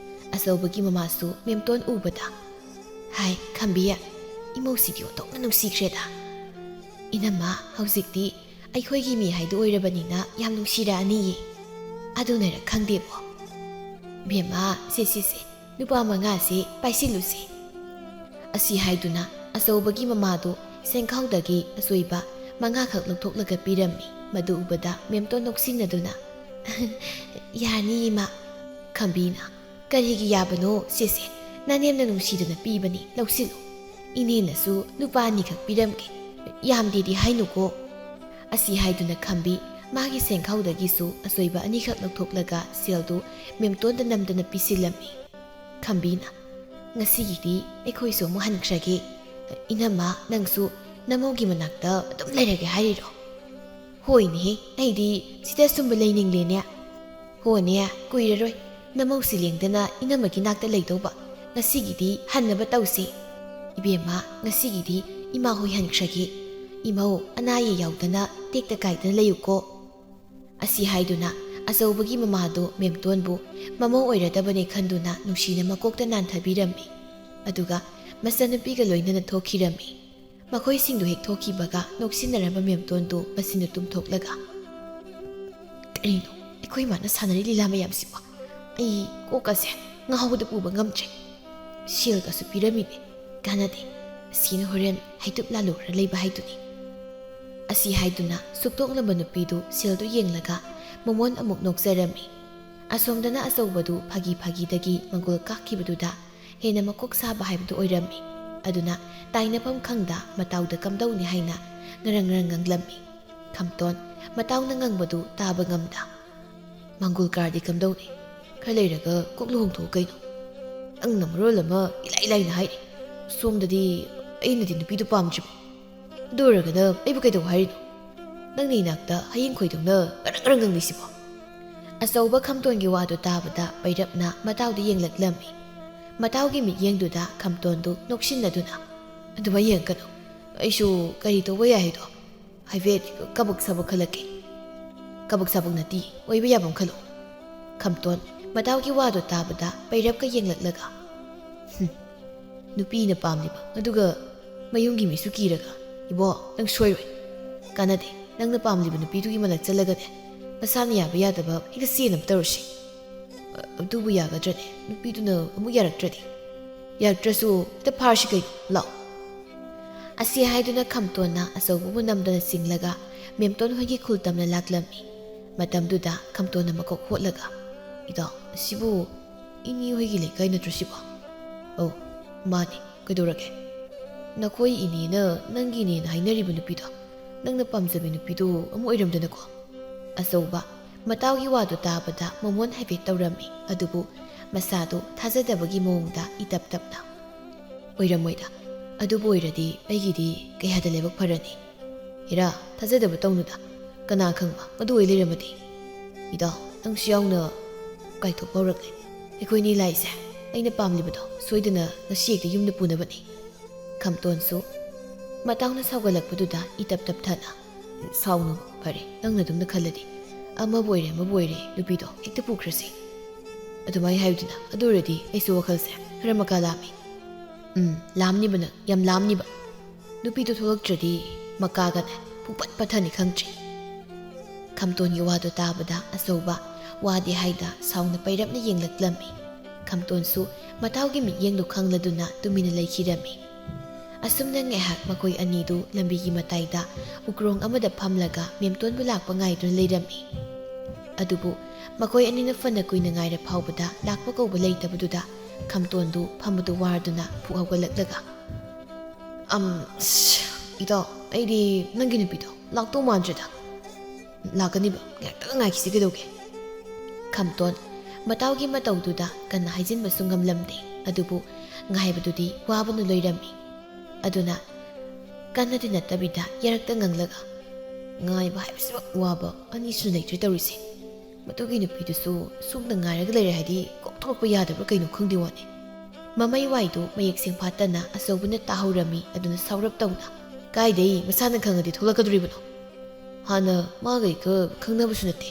ꯑꯆꯧꯕꯒꯤ ꯃꯃꯥꯁꯨ ꯃꯦꯝꯇꯣꯟ ꯎꯕꯗ, "ꯍꯥꯏ, ꯈꯝꯕꯤ, ꯏꯃꯧꯁꯤꯗꯤ ꯑꯣꯟꯊꯣꯛꯅ ꯅꯨꯡꯁꯤꯈ꯭ꯔꯦꯗ꯫ ꯏꯅꯝꯃ, ꯍꯧꯖꯤꯛꯇꯤ ꯑꯩꯈꯣꯏꯒꯤ ꯃꯤ ꯍꯥꯏꯗꯨ ꯑꯣꯏꯔꯕꯅꯤꯅ ꯌꯥꯝ ꯅꯨꯡꯁꯤꯔꯛꯑꯅꯤꯌꯦ꯫ ꯑꯗꯨꯅꯔ ꯈꯪꯗꯦꯕꯣ꯫ ꯕꯦꯝꯃ, ꯁꯦ, ꯁꯦ, ꯁꯦ, ꯂꯨꯄꯥ ꯃꯉꯥꯁꯦ ꯄꯥꯏꯁꯤꯜꯂꯨꯁꯦ" ꯑꯁꯤ ꯍꯥꯏꯗꯨꯅ ꯑꯆꯧꯕꯒꯤ ꯃꯃꯥꯗꯨ ꯁꯦꯡꯈꯥꯎꯗꯒꯤ ꯑꯆꯣꯏꯕ ꯃꯉꯥꯈꯛ ꯂꯧꯊꯣꯛꯂꯒ ꯄꯤꯔꯝꯃꯤ꯫ ꯃꯗꯨ ꯎꯕꯗ ꯃꯦꯝꯇꯣꯟ ꯅꯣꯛꯁꯤꯟꯅꯗꯨꯅ, "ꯌꯥꯔꯅꯤ, ꯏꯃꯥ꯫ ꯈꯝꯕꯤꯅ, "ꯀꯔꯤꯒꯤ ꯌꯥꯕꯅꯣ, ꯁꯦ, ꯁꯦ, ꯅꯅꯦꯝꯅ ꯅꯨꯡꯁꯤꯗꯅ ꯄꯤꯕꯅꯤ, ꯂꯧꯁꯤꯜꯂꯨ꯫ ꯏꯅꯦꯅꯁꯨ ꯂꯨꯄꯥ ꯑꯅꯤꯈꯛ ꯄꯤꯔꯝꯒꯦ, ꯌꯥꯝꯗꯦꯗꯤ ꯍꯥꯏꯅꯨꯀꯣ" ꯑꯁꯤ ꯍꯥꯏꯗꯨꯅ ꯈꯝꯕꯤ ꯃꯥꯒꯤ ꯁꯦꯡꯈꯥꯎꯗꯒꯤꯁꯨ ꯑꯆꯣꯏꯕ ꯑꯅꯤꯈꯛ ꯂꯧꯊꯣꯛꯂꯒ ꯁꯦꯜꯗꯨ ꯃꯦꯝꯇꯣꯟꯗ ꯅꯝꯗꯅ ꯄꯤꯁꯤꯜꯂꯝꯃꯤ꯫ ꯈꯝꯕꯤꯅ, "ꯉꯁꯤꯒꯤꯗꯤ ꯑꯩꯈꯣꯏꯁꯨ ꯑꯃꯨꯛ ꯍꯟꯈ꯭ꯔꯒꯦ꯫ ꯏꯅꯝꯃ, ꯅꯪꯁꯨ ꯅꯃꯧꯒꯤ ꯃꯅꯥꯛꯇ ꯑꯗꯨꯝ ꯂꯩꯔꯒꯦ ꯍꯥꯏꯔꯤꯔꯣ?" "ꯍꯣꯏꯅꯦꯍꯦ, ꯑꯩꯗꯤ ꯁꯤꯗ ꯁꯨꯝꯕ ꯂꯩꯅꯤꯡꯂꯦꯅꯦ꯫ ꯍꯣꯅꯦ, ꯀꯨꯏꯔꯔꯣꯏ ꯅꯃꯧꯁꯤ ꯂꯦꯡꯗꯅ ꯏꯅꯝꯃꯒꯤ ꯅꯥꯛꯇ ꯂꯩꯗꯧꯕ꯫ ꯉꯁꯤꯒꯤꯗꯤ ꯍꯟꯅꯕ ꯇꯧꯁꯦ꯫ ꯏꯕꯦꯝꯃ, ꯉꯁꯤꯒꯤꯗꯤ ꯏꯃꯥ ꯍꯣꯏ ꯍꯟꯈ꯭ꯔꯒꯦ꯫ ꯏꯃꯧ ꯑꯅꯥ ꯑꯌꯦꯛ ꯌꯥꯎꯗꯅ ꯇꯦꯛꯇ ꯀꯥꯏꯗꯅ ꯂꯩꯌꯨꯀꯣ" ꯑꯁꯤ ꯍꯥꯏꯗꯨꯅ ꯑꯆꯧꯕꯒꯤ ꯃꯃꯥꯗꯨ ꯃꯦꯝꯇꯣꯟꯕꯨ ꯃꯃꯧ ꯑꯣꯏꯔꯗꯕꯅꯦ ꯈꯟꯗꯨꯅ ꯅꯨꯡꯁꯤꯅ ꯃꯀꯣꯛꯇ ꯅꯥꯟꯊꯕꯤꯔꯝꯃꯤ꯫ ꯑꯗꯨꯒ ꯃꯆꯟꯅꯨꯄꯤꯒ ꯂꯣꯏꯅꯅ ꯊꯣꯛꯈꯤꯔꯝꯃꯤ꯫ ꯃꯈꯣꯏꯁꯤꯡꯗꯨ ꯍꯦꯛ ꯊꯣꯛꯈꯤꯕꯒ ꯅꯣꯛꯁꯤꯟꯅꯔꯝꯕ ꯃꯦꯝꯇꯣꯟꯗꯨ ꯃꯆꯤꯟꯗꯨ ꯇꯨꯝꯊꯣꯛꯂꯒ, "ꯀꯔꯤꯅꯣ ꯑꯩꯈꯣꯏ ꯃꯥꯅ ꯁꯥꯟꯅꯔꯤ ꯂꯤꯂꯥ ꯃꯌꯥꯝꯁꯤꯕꯣ? ꯑꯩ ꯀꯣꯛꯀꯁꯦ ꯉꯥꯎꯕꯗ ꯄꯨꯕ ꯉꯝꯗ꯭ꯔꯦ꯫ ꯁꯦꯜꯒꯁꯨ ꯄꯤꯔꯝꯃꯤꯅꯦ, ꯀꯥꯟꯅꯗꯦ꯫ ꯑꯁꯤꯅ ꯍꯣꯔꯦꯟ ꯍꯩꯇꯨꯞ ꯂꯥꯜꯂꯨ ꯈꯔ ꯂꯩꯕ ꯍꯥꯏꯗꯨꯅꯤ" ꯑꯁꯤ ꯍꯥꯏꯗꯨꯅ ꯁꯨꯛꯇꯣꯛꯂꯝꯕ ꯅꯨꯄꯤꯗꯨ ꯁꯦꯜꯗꯨ ꯌꯦꯡꯂꯒ ꯃꯃꯣꯟ ꯑꯃꯨꯛ ꯅꯣꯛꯆꯔꯝꯃꯤ꯫ ꯑꯁꯣꯝꯗꯅ ꯑꯆꯧꯕꯗꯨ ꯐꯥꯒꯤ ꯐꯥꯒꯤꯗꯒꯤ ꯃꯪꯒꯣꯜ ꯀꯥꯛꯈꯤꯕꯗꯨꯗ ꯍꯦꯟꯅ ꯃꯀꯣꯛ ꯁꯥꯕ ꯍꯥꯏꯕꯗꯨ ꯑꯣꯏꯔꯝꯃꯤ꯫ ꯑꯗꯨꯅ ꯇꯥꯏꯅꯐꯝ ꯈꯪꯗ ꯃꯇꯥꯎꯗ ꯀꯝꯗꯧꯅꯤ ꯍꯥꯏꯅ ꯉꯔꯪ ꯉꯔꯪ ꯉꯥꯡꯂꯝꯃꯤ꯫ ꯈꯝꯇꯣꯟ ꯃꯇꯥꯎꯅ ꯉꯥꯡꯕꯗꯨ ꯇꯥꯕ ꯉꯝꯗ, "ꯃꯪꯒꯣꯜ ꯀꯥꯔꯗꯤ ꯀꯝꯗꯧꯅꯤ? ꯈꯔ ꯂꯩꯔꯒ ꯀꯣꯛ ꯂꯨꯍꯣꯡꯊꯣꯛꯎ ꯀꯩꯅꯣ꯫ ꯅꯪꯅ ꯃꯔꯣꯜ ꯑꯃ ꯏꯂꯥꯏ ꯂꯥꯏꯅ ꯍꯥꯏꯔꯤ꯫ ꯁꯣꯝꯗꯗꯤ ꯑꯩꯅꯗꯤ ꯅꯨꯄꯤꯗꯨ ꯄꯥꯝꯗ꯭ꯔꯤꯕ꯫ ꯑꯗꯨ ꯑꯣꯏꯔꯒꯅ ꯑꯩꯕꯨ ꯀꯩꯗꯧ ꯍꯥꯏꯔꯤꯅꯣ?" ꯅꯪꯅ ꯏꯅꯥꯛꯇ ꯍꯌꯤꯡ ꯈꯣꯏꯗꯧꯅ ꯉꯔꯪ ꯉꯔꯪ ꯉꯪꯂꯤꯁꯤꯕꯣ?" ꯑꯆꯧꯕ ꯈꯝꯇꯣꯟꯒꯤ ꯋꯥꯗꯨ ꯇꯥꯕꯗ ꯕꯩꯔꯞꯅ ꯃꯇꯥꯎꯗ ꯌꯦꯡꯂꯛꯂꯝꯃꯤ꯫ ꯃꯇꯥꯎꯒꯤ ꯃꯤꯠꯌꯦꯡꯗꯨꯗ ꯈꯝꯇꯣꯟꯗꯨ ꯅꯣꯛꯁꯤꯟꯅꯗꯨꯅ, "ꯑꯗꯨꯃꯥꯏ ꯌꯦꯡꯀꯅꯨ꯫ ꯑꯩꯁꯨ ꯀꯔꯤ ꯇꯧꯕ ꯌꯥꯏ ꯍꯥꯏꯗꯣ ꯍꯥꯏꯐꯦꯠ ꯀꯕꯛ ꯁꯕꯛ ꯈꯜꯂꯛꯀꯦ꯫" "ꯀꯕꯛ ꯁꯕꯛ ꯅꯠꯇꯦ, ꯑꯣꯏꯕ ꯌꯥꯕ ꯑꯃ ꯈꯜꯂꯣ꯫" ꯈꯝꯇꯣꯟ ꯃꯇꯥꯎꯒꯤ ꯋꯥꯗꯨ ꯇꯥꯕꯗ ꯕꯩꯔꯞꯀ ꯌꯦꯡꯂꯛꯂꯒ, "ꯍꯨꯝ, ꯅꯨꯄꯤꯅ ꯄꯥꯝꯂꯤꯕ, ꯑꯗꯨꯒ ꯃꯌꯨꯝꯒꯤ ꯃꯤꯁꯨ ꯀꯤꯔꯒ꯫ ꯏꯕꯣ, ꯅꯪ ꯁꯣꯏꯔꯣꯏ꯫ ꯀꯥꯟꯅꯗꯦ, ꯅꯪꯅ ꯄꯥꯝꯂꯤꯕ ꯅꯨꯄꯤꯗꯨꯒꯤ ꯃꯅꯥꯛ ꯆꯠꯂꯒꯅꯦ, ꯃꯁꯥꯅ ꯌꯥꯕ ꯌꯥꯗꯕ ꯍꯦꯛꯇ ꯆꯦꯟꯅꯕ ꯇꯧꯔꯁꯤ꯫ ꯑ, ꯑꯗꯨꯕꯨ ꯌꯥꯒꯗ꯭ꯔꯅꯦ? ꯅꯨꯄꯤꯗꯨꯅ ꯑꯃꯨꯛ ꯌꯥꯔꯛꯇ꯭ꯔꯗꯤ?" "ꯌꯥꯔꯛꯇ꯭ꯔꯁꯨ ꯍꯦꯛꯇ ꯐꯥꯔꯁꯤ ꯀꯩꯅꯣ, ꯂꯥꯛꯑꯣ꯫" ꯑꯁꯤ ꯍꯥꯏꯗꯨꯅ ꯈꯝꯇꯣꯟꯅ ꯑꯆꯧꯕꯕꯨ ꯅꯝꯗꯅ ꯆꯤꯡꯂꯒ ꯃꯦꯝꯇꯣꯟ ꯍꯣꯏꯒꯤ ꯈꯨꯜ ꯇꯝꯅ ꯂꯥꯛꯂꯝꯃꯤ꯫ ꯃꯇꯝꯗꯨꯗ ꯈꯝꯇꯣꯟꯅ ꯃꯀꯣꯛ ꯍꯣꯠꯂꯒ, "ꯏꯇꯥꯎ, ꯑꯁꯤꯕꯨ ꯏꯅꯦ ꯍꯣꯏꯒꯤ ꯂꯩꯀꯥꯏ ꯅꯠꯇ꯭ꯔꯣ ꯁꯤꯕꯣ?" "ꯑꯧ, ꯃꯥꯅꯦ꯫ ꯀꯩꯗꯧꯔꯒꯦ?" "ꯅꯈꯣꯏ ꯏꯅꯦꯅ ꯅꯪꯒꯤꯅꯦꯅ ꯍꯥꯏꯅꯔꯤꯕ ꯅꯨꯄꯤꯗꯣ, ꯅꯪꯅ ꯄꯥꯝꯖꯕꯤ ꯅꯨꯄꯤꯗꯣ ꯑꯃ ꯑꯣꯏꯔꯝꯗꯅꯀꯣ?" ꯑꯆꯧꯕ ꯃꯇꯥꯎꯒꯤ ꯋꯥꯗꯨ ꯇꯥꯕꯗ ꯃꯃꯣꯟ ꯍꯥꯏꯐꯦꯠ ꯇꯧꯔꯝꯃꯤ, ꯑꯗꯨꯕꯨ ꯃꯁꯥꯗꯨ ꯊꯥꯖꯗꯕꯒꯤ ꯃꯑꯣꯡꯗ ꯏꯇꯞ ꯇꯞꯅ, "ꯑꯣꯏꯔꯝꯃꯣꯏꯗ꯫ ꯑꯗꯨꯕꯨ ꯑꯣꯏꯔꯗꯤ ꯑꯩꯒꯤꯗꯤ ꯀꯌꯥꯗ ꯂꯥꯏꯕꯛ ꯐꯔꯅꯤ꯫ ꯍꯦꯔꯥ, ꯊꯥꯖꯗꯕ ꯇꯧꯅꯨꯗ꯫ ꯀꯅꯥ ꯈꯪꯕ ꯃꯗꯨ ꯑꯣꯏ ꯂꯩꯔꯝꯃꯗꯤ?" "ꯏꯇꯥꯎ, ꯅꯪꯁꯨ ꯌꯥꯎꯅ ꯀꯥꯏꯊꯣꯛꯄ ꯍꯧꯔꯛꯂꯦ꯫ ꯑꯩꯈꯣꯏꯅꯤ ꯂꯥꯛꯏꯁꯦ ꯑꯩꯅ ꯄꯥꯝꯂꯤꯕꯗꯣ ꯁꯣꯏꯗꯅ ꯉꯁꯤ ꯍꯦꯛꯇ ꯌꯨꯝꯗ ꯄꯨꯅꯕꯅꯤ꯫" ꯈꯝꯇꯣꯟꯁꯨ ꯃꯇꯥꯎꯅ ꯁꯥꯎꯒꯠꯂꯛꯄꯗꯨꯗ ꯏꯇꯞ ꯇꯞꯊꯅ, "ꯁꯥꯎꯅꯨ, ꯐꯔꯦ, ꯅꯪꯅ ꯑꯗꯨꯝꯅ ꯈꯜꯂꯗꯤ꯫ ꯑꯃꯕꯨ ꯑꯣꯏꯔꯦ, ꯑꯃꯕꯨ ꯑꯣꯏꯔꯦ, ꯅꯨꯄꯤꯗꯣ ꯍꯦꯛꯇ ꯄꯨꯈ꯭ꯔꯁꯤ꯫" "ꯑꯗꯨꯃꯥꯏꯅ ꯍꯥꯏꯌꯨꯗꯅ, ꯑꯗꯨ ꯑꯣꯏꯔꯗꯤ ꯑꯩꯁꯨ ꯋꯥꯈꯜꯁꯦ ꯈꯔ ꯃꯀꯥ ꯂꯥꯝꯃꯤ꯫" "ꯎꯝ, ꯂꯥꯝꯅꯤꯕ ꯅꯪ, ꯌꯥꯝ ꯂꯥꯝꯅꯤꯕ꯫ ꯅꯨꯄꯤꯗꯣ ꯊꯣꯛꯂꯛꯇ꯭ꯔꯗꯤ ꯃꯀꯥꯒꯅꯦ ꯄꯨꯡꯄꯠ ꯄꯠꯊꯅꯤ ꯈꯪꯗ꯭ꯔꯤ꯫" ꯈꯝꯇꯣꯟꯒꯤ ꯋꯥꯗꯣ ꯇꯥꯕꯗ ꯑꯆꯧꯕ ꯋꯥꯗꯤ ꯍꯥꯏꯗ ꯁꯥꯎꯅ ꯄꯩꯔꯞꯅ ꯌꯦꯡꯂꯛꯂꯝꯃꯤ꯫ ꯈꯝꯇꯣꯟꯁꯨ ꯃꯇꯥꯎꯒꯤ ꯃꯤꯠꯌꯦꯡꯗꯨ ꯈꯪꯂꯗꯨꯅ ꯇꯨꯃꯤꯟꯅ ꯂꯩꯈꯤꯔꯝꯃꯤ꯫ ꯑꯁꯨꯝꯅ ꯉꯥꯏꯍꯥꯛ ꯃꯈꯣꯏ ꯑꯅꯤꯗꯨ ꯂꯝꯕꯤꯒꯤ ꯃꯇꯥꯏꯗ ꯎꯀ꯭ꯔꯣꯡ ꯑꯃꯗ ꯐꯝꯂꯒ ꯃꯦꯝꯇꯣꯟꯕꯨ ꯂꯥꯛꯄ ꯉꯥꯏꯗꯨꯅ ꯂꯩꯔꯝꯃꯤ꯫ ꯑꯗꯨꯕꯨ ꯃꯈꯣꯏ ꯑꯅꯤꯅ ꯐꯅ ꯀꯨꯏꯅ ꯉꯥꯏꯔ ꯐꯥꯎꯕꯗ ꯂꯥꯛꯄ ꯀꯧꯕ ꯂꯩꯇꯕꯗꯨꯗ ꯈꯝꯇꯣꯟꯗꯨ ꯐꯝꯕꯗꯨ ꯋꯥꯔꯗꯨꯅ ꯐꯨꯛ ꯍꯧꯒꯠꯂꯛꯂꯒ, "ꯑꯝ, ꯁ, ꯏꯇꯥꯎ, ꯑꯩꯗꯤ ꯅꯪꯒꯤ ꯅꯨꯄꯤꯗꯣ ꯂꯥꯛꯇꯧ ꯃꯥꯟꯗ꯭ꯔꯦꯗ꯫" "ꯂꯥꯛꯀꯅꯤꯕ, ꯉꯥꯏꯍꯥꯛꯇꯪ ꯉꯥꯏꯈꯤꯁꯤ ꯀꯩꯗꯧꯒꯦ?" ꯈꯝꯇꯣꯟ ꯃꯇꯥꯎꯒꯤ ꯃꯇꯧꯗꯨꯗ ꯀꯟꯅ ꯍꯥꯏꯖꯤꯟꯕꯁꯨ ꯉꯝꯂꯝꯗꯦ, ꯑꯗꯨꯕꯨ ꯉꯥꯏꯕꯗꯨꯗꯤ ꯋꯥꯕꯅ ꯂꯣꯏꯔꯝꯃꯤ꯫ ꯑꯗꯨꯅ ꯀꯟꯅꯗꯤ ꯅꯠꯇꯕꯤꯗ ꯌꯥꯔꯛꯇ ꯉꯪꯂꯒ, ꯉꯥꯏꯕ ꯍꯥꯏꯕꯁꯤꯃꯛ ꯋꯥꯕ ꯑꯅꯤꯁꯨ ꯂꯩꯇ꯭ꯔꯦ ꯇꯧꯔꯤꯁꯦ꯫ ꯃꯗꯨꯒꯤ ꯅꯨꯄꯤꯗꯨꯁꯨ ꯁꯣꯝꯗ ꯉꯥꯏꯔꯒ ꯂꯩꯔꯦ ꯍꯥꯏꯗꯤ ꯀꯣꯛ ꯊꯣꯛꯂꯛꯄ ꯌꯥꯗꯕ꯭ꯔꯥ ꯀꯩꯅꯣ ꯈꯪꯗꯦ ꯋꯥꯅꯤ꯫ ꯃꯃꯩ ꯋꯥꯏꯗꯨ ꯃꯌꯦꯛ ꯁꯦꯡꯐꯥꯠꯇꯅ ꯑꯆꯧꯕꯅ ꯇꯥꯍꯧꯔꯝꯃꯤ꯫ ꯑꯗꯨꯅ ꯁꯥꯎꯔꯞ ꯇꯧꯅ, "ꯀꯥꯏꯗꯩ? ꯃꯁꯥꯅ ꯈꯪꯉꯗꯤ ꯊꯣꯛꯂꯛꯀꯗꯣꯔꯤꯕꯅꯣ? ꯍꯥꯟꯅ ꯃꯥꯒ ꯑꯩꯒ ꯈꯪꯅꯕꯁꯨ ꯅꯠꯇꯦ,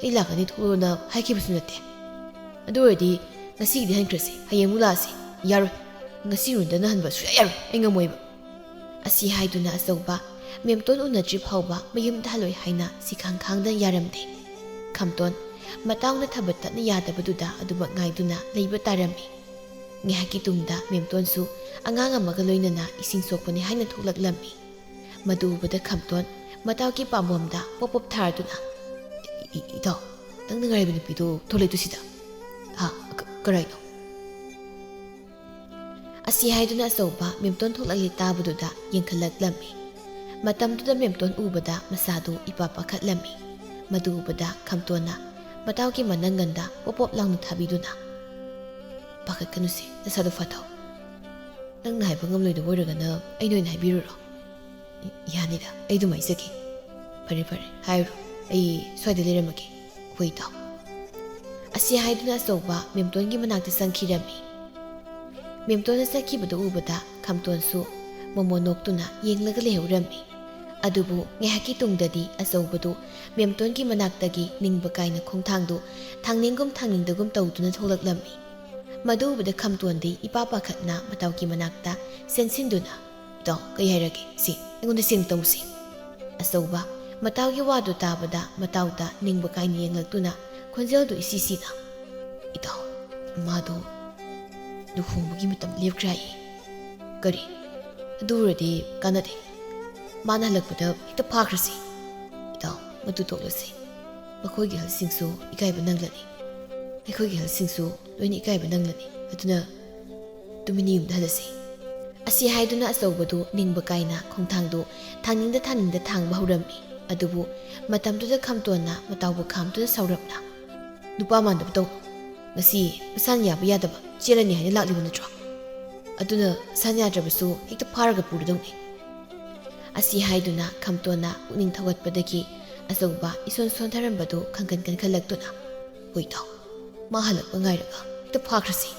ꯑꯩ ꯂꯥꯛꯀꯅꯤ ꯊꯣꯛꯂꯛꯑꯣꯅ ꯍꯥꯏꯈꯤꯕꯁꯨ ꯅꯠꯇꯦ꯫ ꯑꯗꯨ ꯑꯣꯏꯔꯗꯤ ꯉꯁꯤꯒꯤꯗꯤ ꯍꯟꯈ꯭ꯔꯁꯤ, ꯍꯌꯦꯡ ꯑꯃꯨꯛ ꯂꯥꯛꯑꯁꯤ꯫" "ꯌꯥꯔꯣꯏ, ꯉꯁꯤ ꯔꯨꯟꯗꯅ ꯍꯟꯕ ꯁꯨꯡꯌꯥ ꯌꯥꯔꯣꯏ, ꯑꯩ ꯉꯝꯃꯣꯏꯕ꯫" ꯑꯁꯤ ꯍꯥꯏꯗꯨꯅ ꯑꯆꯧꯕ ꯃꯦꯝꯇꯣꯟ ꯎꯅꯗ꯭ꯔꯤ ꯐꯥꯎꯕ ꯃꯌꯨꯝꯗ ꯍꯜꯂꯣꯏ ꯍꯥꯏꯅ ꯁꯤꯈꯥꯡ ꯈꯥꯡꯗꯅ ꯌꯥꯔꯝꯗꯦ꯫ ꯈꯝꯇꯣꯟ ꯃꯇꯥꯎꯅ ꯊꯕꯛ ꯇꯠꯅ ꯌꯥꯗꯕꯗꯨꯗ ꯑꯗꯨꯃꯛ ꯉꯥꯏꯗꯨꯅ ꯂꯩꯕ ꯇꯥꯔꯝꯃꯤ꯫ ꯉꯥꯏꯍꯥꯛꯀꯤ ꯇꯨꯡꯗ ꯃꯦꯝꯇꯣꯟꯁꯨ ꯑꯉꯥꯡ ꯑꯃꯒ ꯂꯣꯏꯅꯅ ꯏꯁꯤꯡ ꯁꯣꯛꯄꯅꯤ ꯍꯥꯏꯅ ꯊꯣꯛꯂꯛꯂꯝꯃꯤ꯫ ꯃꯗꯨ ꯎꯕꯗ ꯈꯝꯇꯣꯟ ꯃꯇꯥꯎꯒꯤ ꯄꯥꯝꯕꯣꯝꯗ ꯄꯣꯞ ꯄꯣꯞ ꯊꯥꯔꯗꯨꯅ, "ꯏ-, ꯏ-, ꯏꯇꯥꯎ, ꯅꯪꯅ ꯉꯥꯏꯔꯤꯕ ꯅꯨꯄꯤꯗꯨ ꯊꯣꯛꯂꯛꯏꯗꯨ ꯁꯤꯗ?" "ꯍꯥ? ꯀ-, ꯀꯔꯥꯏꯅꯣ?" ꯑꯁꯤ ꯍꯥꯏꯗꯨꯅ ꯑꯆꯧꯕ ꯃꯦꯝꯇꯣꯟ ꯊꯣꯛꯂꯛꯂꯤ ꯇꯥꯕꯗꯨꯗ ꯌꯦꯡꯈꯠꯂꯛꯂꯝꯃꯤ꯫ ꯃꯇꯝꯗꯨꯗ ꯃꯦꯝꯇꯣꯟ ꯎꯕꯗ ꯃꯁꯥꯗꯨ ꯏꯄꯥ ꯄꯥꯈꯠꯂꯝꯃꯤ꯫ ꯃꯗꯨ ꯎꯕꯗ ꯈꯝꯇꯣꯟꯅ ꯃꯇꯥꯎꯒꯤ ꯃꯅꯪꯒꯟꯗ ꯄꯣꯞ ꯄꯣꯞ ꯂꯥꯎꯅ ꯊꯥꯕꯤꯗꯨꯅ, "ꯄꯥꯈꯠꯀꯅꯨꯁꯦ, ꯅꯁꯥꯗꯣ ꯐꯊꯧ꯫ ꯅꯪꯅ ꯍꯥꯏꯕ ꯉꯝꯂꯣꯏꯗꯕ ꯑꯣꯏꯔꯒꯅ ꯑꯩꯅ ꯑꯣꯏꯅ ꯍꯥꯏꯕꯤꯔꯨꯔꯣ?" "ꯌꯥꯅꯤꯗ, ꯑꯩ ꯑꯗꯨꯃꯥꯏ ꯆꯠꯀꯦ꯫" "ꯐꯔꯦ, ꯐꯔꯦ, ꯍꯥꯏꯔꯨꯔꯣ꯫ ꯑꯩ ꯁ꯭ꯋꯥꯏꯗ ꯂꯩꯔꯝꯃꯒꯦ, ꯑꯩꯈꯣꯏ ꯏꯇꯥꯎ꯫" ꯑꯁꯤ ꯍꯥꯏꯗꯨꯅ ꯑꯆꯧꯕ ꯃꯦꯝꯇꯣꯟꯒꯤ ꯃꯅꯥꯛꯇ ꯆꯪꯈꯤꯔꯝꯃꯤ꯫ ꯃꯦꯝꯇꯣꯟꯅ ꯆꯠꯈꯤꯕꯗꯨ ꯎꯕꯗ ꯈꯝꯇꯣꯟꯁꯨ ꯃꯣꯃꯣꯟ ꯅꯣꯛꯇꯨꯅ ꯌꯦꯡꯂꯒ ꯂꯩꯍꯧꯔꯝꯃꯤ꯫ ꯑꯗꯨꯕꯨ ꯉꯥꯏꯍꯥꯛꯀꯤ ꯇꯨꯡꯗꯗꯤ ꯑꯆꯧꯕꯗꯨ ꯃꯦꯝꯇꯣꯟꯒꯤ ꯃꯅꯥꯛꯇꯒꯤ ꯅꯤꯡꯕ ꯀꯥꯏꯅ ꯈꯣꯡꯊꯥꯡꯗꯨ ꯊꯥꯡꯅꯤꯡꯒꯨꯝ ꯊꯥꯡꯅꯤꯡꯗꯒꯨꯝ ꯇꯧꯗꯨꯅ ꯊꯣꯛꯂꯛꯂꯝꯃꯤ꯫ ꯃꯗꯨ ꯎꯕꯗ ꯈꯝꯇꯣꯟꯗꯤ ꯏꯄꯥ ꯄꯥꯈꯠꯅ ꯃꯇꯥꯎꯒꯤ ꯃꯅꯥꯛꯇ ꯆꯦꯟꯁꯤꯟꯗꯨꯅ, "ꯏꯇꯥꯎ, ꯀꯩ ꯍꯥꯏꯔꯒꯦ? ꯁꯤ, ꯑꯩꯉꯣꯟꯗ ꯁꯦꯡꯅ ꯇꯧꯁꯤ꯫" ꯑꯆꯧꯕ ꯃꯇꯥꯎꯒꯤ ꯋꯥꯗꯨ ꯇꯥꯕꯗ ꯃꯇꯥꯎꯗ ꯅꯤꯡꯕ ꯀꯥꯏꯅ ꯌꯦꯡꯂꯛꯇꯨꯅ ꯈꯣꯟꯖꯦꯜꯗꯨ ꯏꯁꯤ ꯁꯤꯅ, "ꯏꯇꯥꯎ, ꯃꯥꯗꯣ ꯂꯨꯍꯣꯡꯕꯒꯤ ꯃꯇꯝ ꯂꯦꯞꯈ꯭ꯔꯦ ꯍꯥꯏꯌꯦ꯫" "ꯀꯔꯤ? ꯑꯗꯨ ꯑꯣꯏꯔꯗꯤ ꯀꯥꯟꯅꯗꯦ꯫ ꯃꯥꯅ ꯍꯜꯂꯛꯄꯗ ꯍꯦꯛꯇ ꯐꯥꯈ꯭ꯔꯁꯤ꯫ ꯏꯇꯥꯎ, ꯃꯗꯨ ꯇꯣꯛꯂꯁꯤ꯫ ꯃꯈꯣꯏꯒꯤ ꯑꯍꯜꯁꯤꯡꯁꯨ ꯏꯀꯥꯏꯕ ꯅꯪꯂꯅꯤ, ꯑꯩꯈꯣꯏꯒꯤ ꯑꯍꯜꯁꯤꯡꯁꯨ ꯂꯣꯏꯅ ꯏꯀꯥꯏꯕ ꯅꯪꯂꯅꯤ꯫ ꯑꯗꯨꯅ ꯇꯨꯃꯤꯟꯅ ꯌꯨꯝꯗ ꯍꯜꯂꯁꯤ꯫" ꯑꯁꯤ ꯍꯥꯏꯗꯨꯅ ꯑꯆꯧꯕꯗꯨ ꯅꯤꯡꯕ ꯀꯥꯏꯅ ꯈꯣꯡꯊꯥꯡꯗꯨ ꯊꯥꯡꯅꯤꯡꯗ ꯊꯥꯡꯅꯤꯡꯗ ꯊꯥꯡꯕ ꯍꯧꯔꯝꯃꯤ꯫ ꯑꯗꯨꯕꯨ ꯃꯇꯝꯗꯨꯗ ꯈꯝꯇꯣꯟꯅ ꯃꯇꯥꯎꯕꯨ ꯈꯥꯝꯗꯨꯅ ꯁꯥꯎꯔꯞꯅ, "ꯅꯨꯄꯥ ꯃꯥꯟꯗꯕ ꯇꯧ꯫ ꯉꯁꯤ ꯃꯁꯥꯅ ꯌꯥꯕ ꯌꯥꯗꯕ ꯆꯦꯜꯂꯅꯤ ꯍꯥꯏꯅ ꯂꯥꯛꯂꯤꯕ ꯅꯠꯇ꯭ꯔꯣ? ꯑꯗꯨꯅ ꯃꯁꯥꯅ ꯌꯥꯗ꯭ꯔꯕꯁꯨ ꯍꯦꯛꯇ ꯐꯥꯔꯒ ꯄꯨꯔꯗꯧꯅꯤ꯫" ꯑꯁꯤ ꯍꯥꯏꯗꯨꯅ ꯈꯝꯇꯣꯟꯅ ꯄꯨꯛꯅꯤꯡ ꯊꯧꯒꯠꯄꯗꯒꯤ ꯑꯆꯧꯕ ꯏꯁꯣꯟ ꯁꯣꯟꯊꯔꯝꯕꯗꯨ ꯈꯪꯀꯟ ꯀꯟꯈꯠꯂꯛꯇꯨꯅ, "ꯍꯣꯏ ꯇꯥꯎ, ꯃꯥ ꯍꯜꯂꯛꯄ ꯉꯥꯏꯔꯒ ꯍꯦꯛꯇ ꯐꯥꯈ꯭ꯔꯁꯤ꯫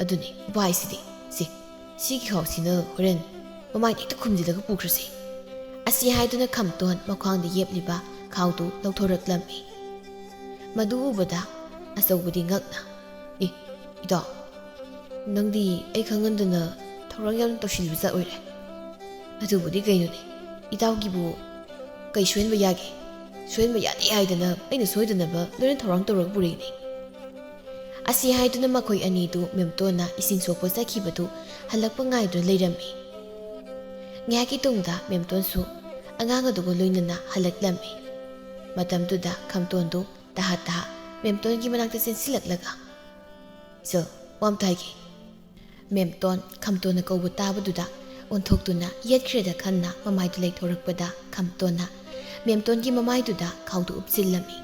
ꯑꯗꯨꯅꯤ ꯎꯄꯥꯏꯁꯤꯗꯤ꯫ ꯁꯤ, ꯁꯤꯒꯤ ꯈꯥꯎꯁꯤꯅ ꯍꯣꯔꯦꯟ ꯃꯃꯥꯏꯗ ꯍꯦꯛꯇ ꯈꯨꯝꯖꯤꯜꯂꯒ ꯄꯨꯈ꯭ꯔꯁꯤ"꯫ ꯑꯁꯤ ꯍꯥꯏꯗꯨꯅ ꯈꯝꯇꯣꯟ ꯃꯈ꯭ꯋꯥꯡꯗ ꯌꯦꯞꯂꯤꯕ ꯈꯥꯎꯗꯨ ꯂꯧꯊꯣꯔꯛꯂꯝꯃꯤ꯫ ꯃꯗꯨ ꯎꯕꯗ ꯑꯆꯧꯕꯗꯤ ꯉꯛꯅ, "ꯑꯦ, ꯏꯇꯥꯎ, ꯅꯪꯗꯤ ꯑꯩ ꯈꯪꯍꯟꯗꯅ ꯊꯧꯔꯥꯡ ꯌꯥꯝꯅ ꯇꯧꯁꯤꯜꯂꯤꯕ ꯖꯥꯠ ꯑꯣꯏꯔꯦ꯫ ꯑꯗꯨꯕꯨꯗꯤ ꯀꯩꯅꯣꯅꯦ, ꯏꯇꯥꯎꯒꯤꯕꯨ ꯀꯩ ꯁꯣꯏꯍꯟꯕ ꯌꯥꯒꯦ? ꯁꯣꯏꯍꯟꯕ ꯌꯥꯗꯦ ꯍꯥꯏꯗꯅ ꯑꯩꯅ ꯁꯣꯏꯗꯅꯕ ꯂꯣꯏꯅ ꯊꯧꯔꯥꯡ ꯇꯧꯔꯒ ꯄꯨꯔꯛꯏꯅꯦ"꯫ ꯑꯁꯤ ꯍꯥꯏꯗꯨꯅ ꯃꯈꯣꯏ ꯑꯅꯤꯗꯨ ꯃꯦꯝꯇꯣꯟꯅ ꯏꯁꯤꯡ ꯁꯣꯛꯄ ꯆꯠꯈꯤꯕꯗꯨ ꯍꯜꯂꯛꯄ ꯉꯥꯏꯗꯨꯅ ꯂꯩꯔꯝꯃꯤ꯫ ꯉꯥꯏꯍꯥꯛꯀꯤ ꯇꯨꯡꯗ ꯃꯦꯝꯇꯣꯟꯁꯨ ꯑꯉꯥꯡ ꯑꯗꯨꯒ ꯂꯣꯏꯅꯅ ꯍꯜꯂꯛꯂꯝꯃꯤ꯫ ꯃꯇꯝꯗꯨꯗ ꯈꯝꯇꯣꯟꯗꯨ ꯇꯍꯥ ꯇꯍꯥ ꯃꯦꯝꯇꯣꯟꯒꯤ ꯃꯅꯥꯛꯇ ꯆꯦꯟꯁꯤꯜꯂꯛꯂꯒ, "ꯏꯆꯜ, ꯋꯥ ꯑꯝꯇ ꯍꯥꯏꯒꯦ"꯫ ꯃꯦꯝꯇꯣꯟ ꯈꯝꯇꯣꯟꯅ ꯀꯧꯕ ꯇꯥꯕꯗꯨꯗ ꯑꯣꯟꯊꯣꯛꯇꯨꯅ ꯌꯦꯠꯈ꯭ꯔꯦꯗ ꯈꯟꯅ ꯃꯃꯥꯏꯗꯨ ꯂꯩꯊꯣꯔꯛꯄꯗ ꯈꯝꯇꯣꯟꯅ ꯃꯦꯝꯇꯣꯟꯒꯤ ꯃꯃꯥꯏꯗꯨꯗ ꯈꯥꯎꯗꯨ ꯎꯞꯁꯤꯜꯂꯝꯃꯤ꯫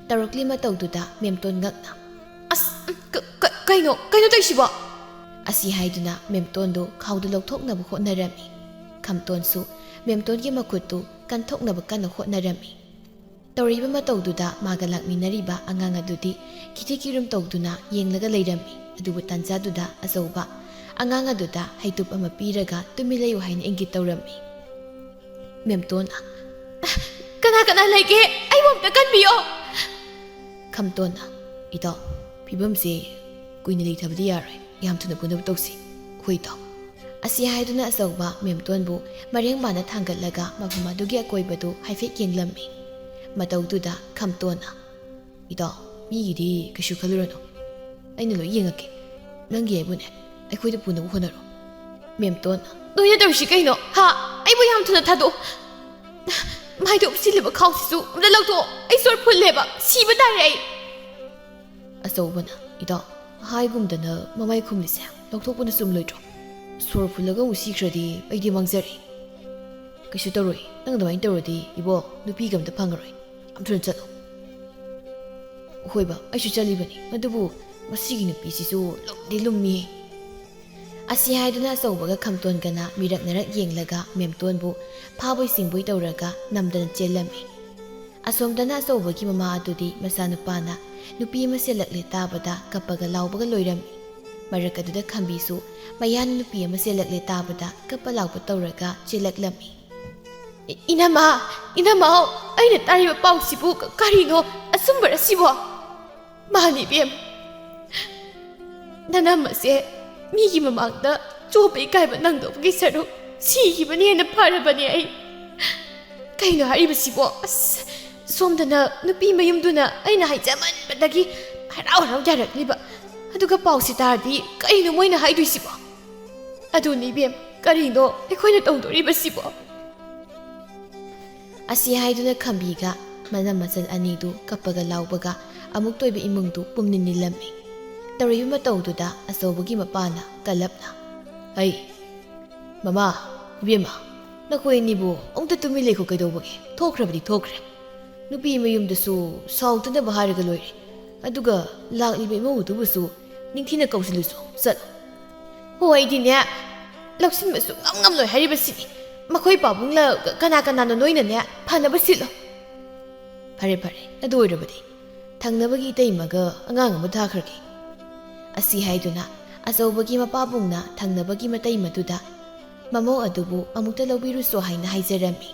ꯇꯧꯔꯛꯂꯤ ꯃꯇꯧꯗꯨꯗ ꯃꯦꯝꯇꯣꯟ ꯉꯛꯅ, "ꯑꯁ! ꯎꯝ, ꯀ-, ꯀ-, ꯀꯩꯅꯣ? ꯀꯩꯅꯣ ꯇꯧꯏꯁꯤꯕꯣ?" ꯑꯁꯤ ꯍꯥꯏꯗꯨꯅ ꯃꯦꯝꯇꯣꯟꯗꯨ ꯈꯥꯎꯗꯨ ꯂꯧꯊꯣꯛꯅꯕ ꯍꯣꯠꯅꯔꯝꯃꯤ꯫ ꯈꯝꯇꯣꯟꯁꯨ ꯃꯦꯝꯇꯣꯟꯒꯤ ꯃꯈꯨꯠꯇꯨ ꯀꯟꯊꯣꯛꯅꯕ ꯀꯟꯅ ꯍꯣꯠꯅꯔꯝꯃꯤ꯫ ꯇꯧꯔꯤꯕ ꯃꯇꯧꯗꯨꯗ ꯃꯥꯒ ꯂꯥꯛꯃꯤꯟꯅꯔꯤꯕ ꯑꯉꯥꯡ ꯑꯗꯨꯗꯤ ꯈꯤꯊꯤ ꯈꯤꯔꯨꯝ ꯇꯧꯗꯨꯅ ꯌꯦꯡꯂꯒ ꯂꯩꯔꯝꯃꯤ꯫ ꯑꯗꯨꯕꯨ ꯇꯥꯟꯖꯥꯗꯨꯗ ꯑꯆꯧꯕ ꯑꯉꯥꯡ ꯑꯗꯨꯗ ꯍꯩꯇꯨꯞ ꯑꯃ ꯄꯤꯔꯒ "ꯇꯨꯃꯤꯟ ꯂꯩꯌꯨ" ꯍꯥꯏꯅ ꯏꯪꯒꯤꯠ ꯇꯧꯔꯝꯃꯤ꯫ ꯃꯦꯝꯇꯣꯟꯅ, "ꯀꯅꯥ ꯀꯅꯥ ꯂꯩꯒꯦ? ꯑꯩꯕꯨ ꯑꯝꯇ ꯀꯟꯕꯤꯌꯣ!" ꯈꯝꯇꯣꯟꯅ, "ꯏꯇꯥꯎ, ꯐꯤꯕꯝꯁꯦ ꯀꯨꯏꯅ ꯂꯩꯊꯕꯗꯤ ꯌꯥꯔꯣꯏ꯫ ꯌꯥꯝ ꯊꯨꯅ ꯄꯨꯅꯕ ꯇꯧꯁꯤ꯫ ꯍꯣꯏ ꯏꯇꯥꯎ"꯫ ꯑꯁꯤ ꯍꯥꯏꯗꯨꯅ ꯑꯆꯧꯕ ꯃꯦꯝꯇꯣꯟꯕꯨ ꯃꯔꯦꯡ ꯃꯥꯅ ꯊꯥꯡꯒꯠꯂꯒ ꯃꯐꯝ ꯑꯗꯨꯒꯤ ꯑꯀꯣꯏꯕꯗꯨ ꯍꯥꯏꯐꯦꯠ ꯌꯦꯡꯂꯝꯃꯤ꯫ ꯃꯇꯧꯗꯨꯗ ꯈꯝꯇꯣꯟꯅ, "ꯏꯇꯥꯎ, ꯃꯤꯒꯤꯗꯤ ꯀꯩꯁꯨ ꯈꯜꯂꯨꯔꯅꯨ꯫ ꯑꯩꯅ ꯂꯣꯏ ꯌꯦꯡꯉꯛꯀꯦ꯫ ꯅꯪꯒꯤ ꯍꯥꯏꯕꯨꯅꯦ, ꯑꯩꯈꯣꯏꯗ ꯄꯨꯅꯕ ꯍꯣꯠꯅꯔꯣ"꯫ ꯃꯦꯝꯇꯣꯟꯅ, "ꯅꯣꯏꯅ ꯇꯧꯔꯤꯁꯤ ꯀꯩꯅꯣ? ꯍꯥ? ꯑꯩꯕꯨ ꯌꯥꯝ ꯊꯨꯅ ꯊꯥꯗꯣꯛꯑꯣ꯫ ꯃꯥꯏꯗ ꯎꯞꯁꯤꯜꯂꯤꯕ ꯈꯥꯎꯁꯤꯁꯨ ꯑꯝꯇ ꯂꯧꯊꯣꯛꯑꯣ꯫ ꯑꯩ ꯁꯣꯔ ꯐꯨꯜꯂꯦꯕ꯫ ꯁꯤꯕ ꯇꯥꯔꯦ ꯑꯩ"꯫ ꯑꯆꯧꯕꯅ, "ꯏꯇꯥꯎ, ꯍꯥꯏꯒꯨꯝꯗꯅ ꯃꯃꯥꯏ ꯈꯨꯝꯂꯤꯁꯦ ꯂꯧꯊꯣꯛꯄꯅ ꯆꯨꯝꯂꯣꯏꯗ꯭ꯔꯣ? ꯁꯣꯔ ꯐꯨꯜꯂꯒ ꯑꯃꯨꯛ ꯁꯤꯈ꯭ꯔꯗꯤ ꯑꯩꯗꯤ ꯃꯥꯡꯖꯔꯦ"꯫ "ꯀꯩꯁꯨ ꯇꯧꯔꯣꯏ꯫ ꯅꯪ ꯑꯗꯨꯃꯥꯏꯅ ꯇꯧꯔꯗꯤ ꯏꯕꯣ, ꯅꯨꯄꯤꯒ ꯑꯝꯇ ꯐꯪꯉꯔꯣꯏ꯫ ꯌꯥꯝ ꯊꯨꯅ ꯆꯠꯂꯣ"꯫ "ꯍꯣꯏꯕ, ꯑꯩꯁꯨ ꯆꯠꯂꯤꯕꯅꯤ꯫ ꯑꯗꯨꯕꯨ ꯃꯁꯤꯒꯤ ꯅꯨꯄꯤꯁꯤꯁꯨ ꯂꯨꯝꯗꯤ ꯂꯨꯝꯃꯤ"꯫ ꯑꯁꯤ ꯍꯥꯏꯗꯨꯅ ꯑꯆꯧꯕꯒ ꯈꯝꯇꯣꯟꯒꯅ ꯃꯤꯔꯛ ꯅꯔꯛ ꯌꯦꯡꯂꯒ ꯃꯦꯝꯇꯣꯟꯕꯨ ꯐꯥꯕꯣꯏ ꯆꯤꯡꯕꯣꯏ ꯇꯧꯔꯒ ꯅꯝꯗꯅ ꯆꯦꯜꯂꯝꯃꯤ꯫ ꯑꯁꯣꯝꯗꯅ ꯑꯆꯧꯕꯒꯤ ꯃꯃꯥ ꯑꯗꯨꯗꯤ ꯃꯆꯥꯅꯨꯄꯥꯅ ꯅꯨꯄꯤ ꯑꯃ ꯆꯦꯜꯂꯛꯂꯦ ꯇꯥꯕꯗ ꯀꯞꯄꯒ ꯂꯥꯎꯕꯒ ꯂꯣꯏꯔꯝꯃꯤ꯫ ꯃꯔꯛ ꯑꯗꯨꯗ ꯈꯝꯕꯤꯁꯨ ꯃꯌꯥꯅ ꯅꯨꯄꯤ ꯑꯃ ꯆꯦꯜꯂꯛꯂꯦ ꯇꯥꯕꯗ ꯀꯞꯄ ꯂꯥꯎꯕ ꯇꯧꯔꯒ ꯆꯦꯜꯂꯛꯂꯝꯃꯤ꯫ "ꯏ-, ꯏꯅꯝꯃ, ꯏꯅꯝꯃ, ꯑꯩꯅ ꯇꯥꯔꯤꯕ ꯄꯥꯎꯁꯤꯕꯨ ꯀ-, ꯀꯔꯤꯅꯣ? ꯑꯆꯨꯝꯕꯔ ꯁꯤꯕꯣ?" "ꯃꯥꯅꯤ ꯏꯕꯦꯝ, ꯅꯅꯝꯃꯁꯦ ꯃꯤꯒꯤ ꯃꯃꯥꯡꯗ ꯆꯣꯞꯄ ꯏꯀꯥꯏꯕ ꯅꯪꯗꯧꯕꯒꯤ ꯁꯔꯨꯛ ꯁꯤꯈꯤꯕꯅ ꯍꯦꯟꯅ ꯐꯔꯕꯅꯦ꯫ ꯑꯩ ꯀꯩꯅꯣ ꯍꯥꯏꯔꯤꯕꯁꯤꯕꯣ? ꯑꯁ, ꯁꯣꯝꯗꯅ ꯅꯨꯄꯤ ꯃꯌꯨꯝꯗꯨꯅ ꯑꯩꯅ ꯍꯥꯏꯖꯃꯟꯕꯗꯒꯤ ꯍꯔꯥꯎ ꯍꯔꯥꯎ ꯌꯥꯔꯛꯂꯤꯕ, ꯑꯗꯨꯒ ꯄꯥꯎꯁꯤ ꯇꯥꯔꯗꯤ ꯀꯩꯅꯣ ꯃꯣꯏꯅ ꯍꯥꯏꯗꯣꯏꯁꯤꯕꯣ? ꯑꯗꯨꯅꯤ ꯏꯕꯦꯝ, ꯀꯔꯤꯅꯣ ꯑꯩꯈꯣꯏꯅ ꯇꯧꯗꯣꯔꯤꯕꯁꯤꯕꯣ?" ꯑꯁꯤ ꯍꯥꯏꯗꯨꯅ ꯈꯝꯕꯤꯒ ꯃꯅꯝ ꯃꯆꯜ ꯑꯅꯤꯗꯨ ꯀꯞꯄꯒ ꯂꯥꯎꯕꯒ ꯑꯃꯨꯛꯇ ꯑꯣꯏꯕ ꯏꯃꯨꯡꯗꯨ ꯄꯨꯝꯅꯤꯟ ꯅꯤꯜꯂꯝꯃꯤ꯫ ꯇꯧꯔꯤꯕ ꯃꯇꯧꯗꯨꯗ ꯑꯆꯧꯕꯒꯤ ꯃꯄꯥꯅ ꯀꯜꯂꯞꯅ, "ꯑꯩ, ꯃꯃꯥ, ꯏꯕꯦꯝꯃ, ꯅꯈꯣꯏ ꯑꯅꯤꯕꯨ ꯑꯃꯨꯛꯇ ꯇꯨꯃꯤꯟ ꯂꯩꯈꯣ꯫ ꯀꯩꯗꯧꯕꯒꯦ? ꯊꯣꯛꯈ꯭ꯔꯕꯗꯤ ꯊꯣꯛꯈ꯭ꯔꯦ꯫ ꯅꯨꯄꯤ ꯃꯌꯨꯝꯗꯁꯨ ꯁꯥꯎꯗꯅꯕ ꯍꯥꯏꯔꯒ ꯂꯣꯏꯔꯦ꯫ ꯑꯗꯨꯒ ꯂꯥꯛꯂꯤꯕ ꯏꯃꯧ ꯑꯗꯨꯕꯨꯁꯨ ꯅꯤꯡꯊꯤꯅ ꯀꯧꯁꯤꯜꯂꯨꯁꯨ꯫ ꯆꯠꯂꯣ꯫" "ꯍꯣ, ꯑꯩꯗꯤꯅꯦ, ꯂꯧꯁꯤꯟꯕꯁꯨ ꯉꯝ ꯉꯝꯂꯣꯏ ꯍꯥꯏꯔꯤꯕꯁꯤꯅꯤ꯫ ꯃꯈꯣꯏ ꯄꯥꯕꯨꯡꯂ ꯀ-, ꯀꯅꯥ ꯀꯅꯥꯅꯣ ꯅꯣꯏꯅꯅꯦ ꯐꯅꯕ ꯁꯤꯜꯂꯣ꯫" "ꯐꯔꯦ, ꯐꯔꯦ, ꯑꯗꯨ ꯑꯣꯏꯔꯕꯗꯤ ꯊꯪꯅꯕꯒꯤ ꯏꯇꯩꯃꯒ ꯑꯉꯥꯡ ꯑꯃ ꯊꯥꯈ꯭ꯔꯒꯦ꯫" ꯑꯁꯤ ꯍꯥꯏꯗꯨꯅ ꯑꯆꯧꯕꯒꯤ ꯃꯄꯥꯕꯨꯡꯅ ꯊꯪꯅꯕꯒꯤ ꯃꯇꯩꯃꯗꯨꯗ ꯃꯃꯧ ꯑꯗꯨꯕꯨ ꯑꯃꯨꯛꯇ ꯂꯧꯕꯤꯔꯨꯁꯣ ꯍꯥꯏꯅ ꯍꯥꯏꯖꯔꯝꯃꯤ꯫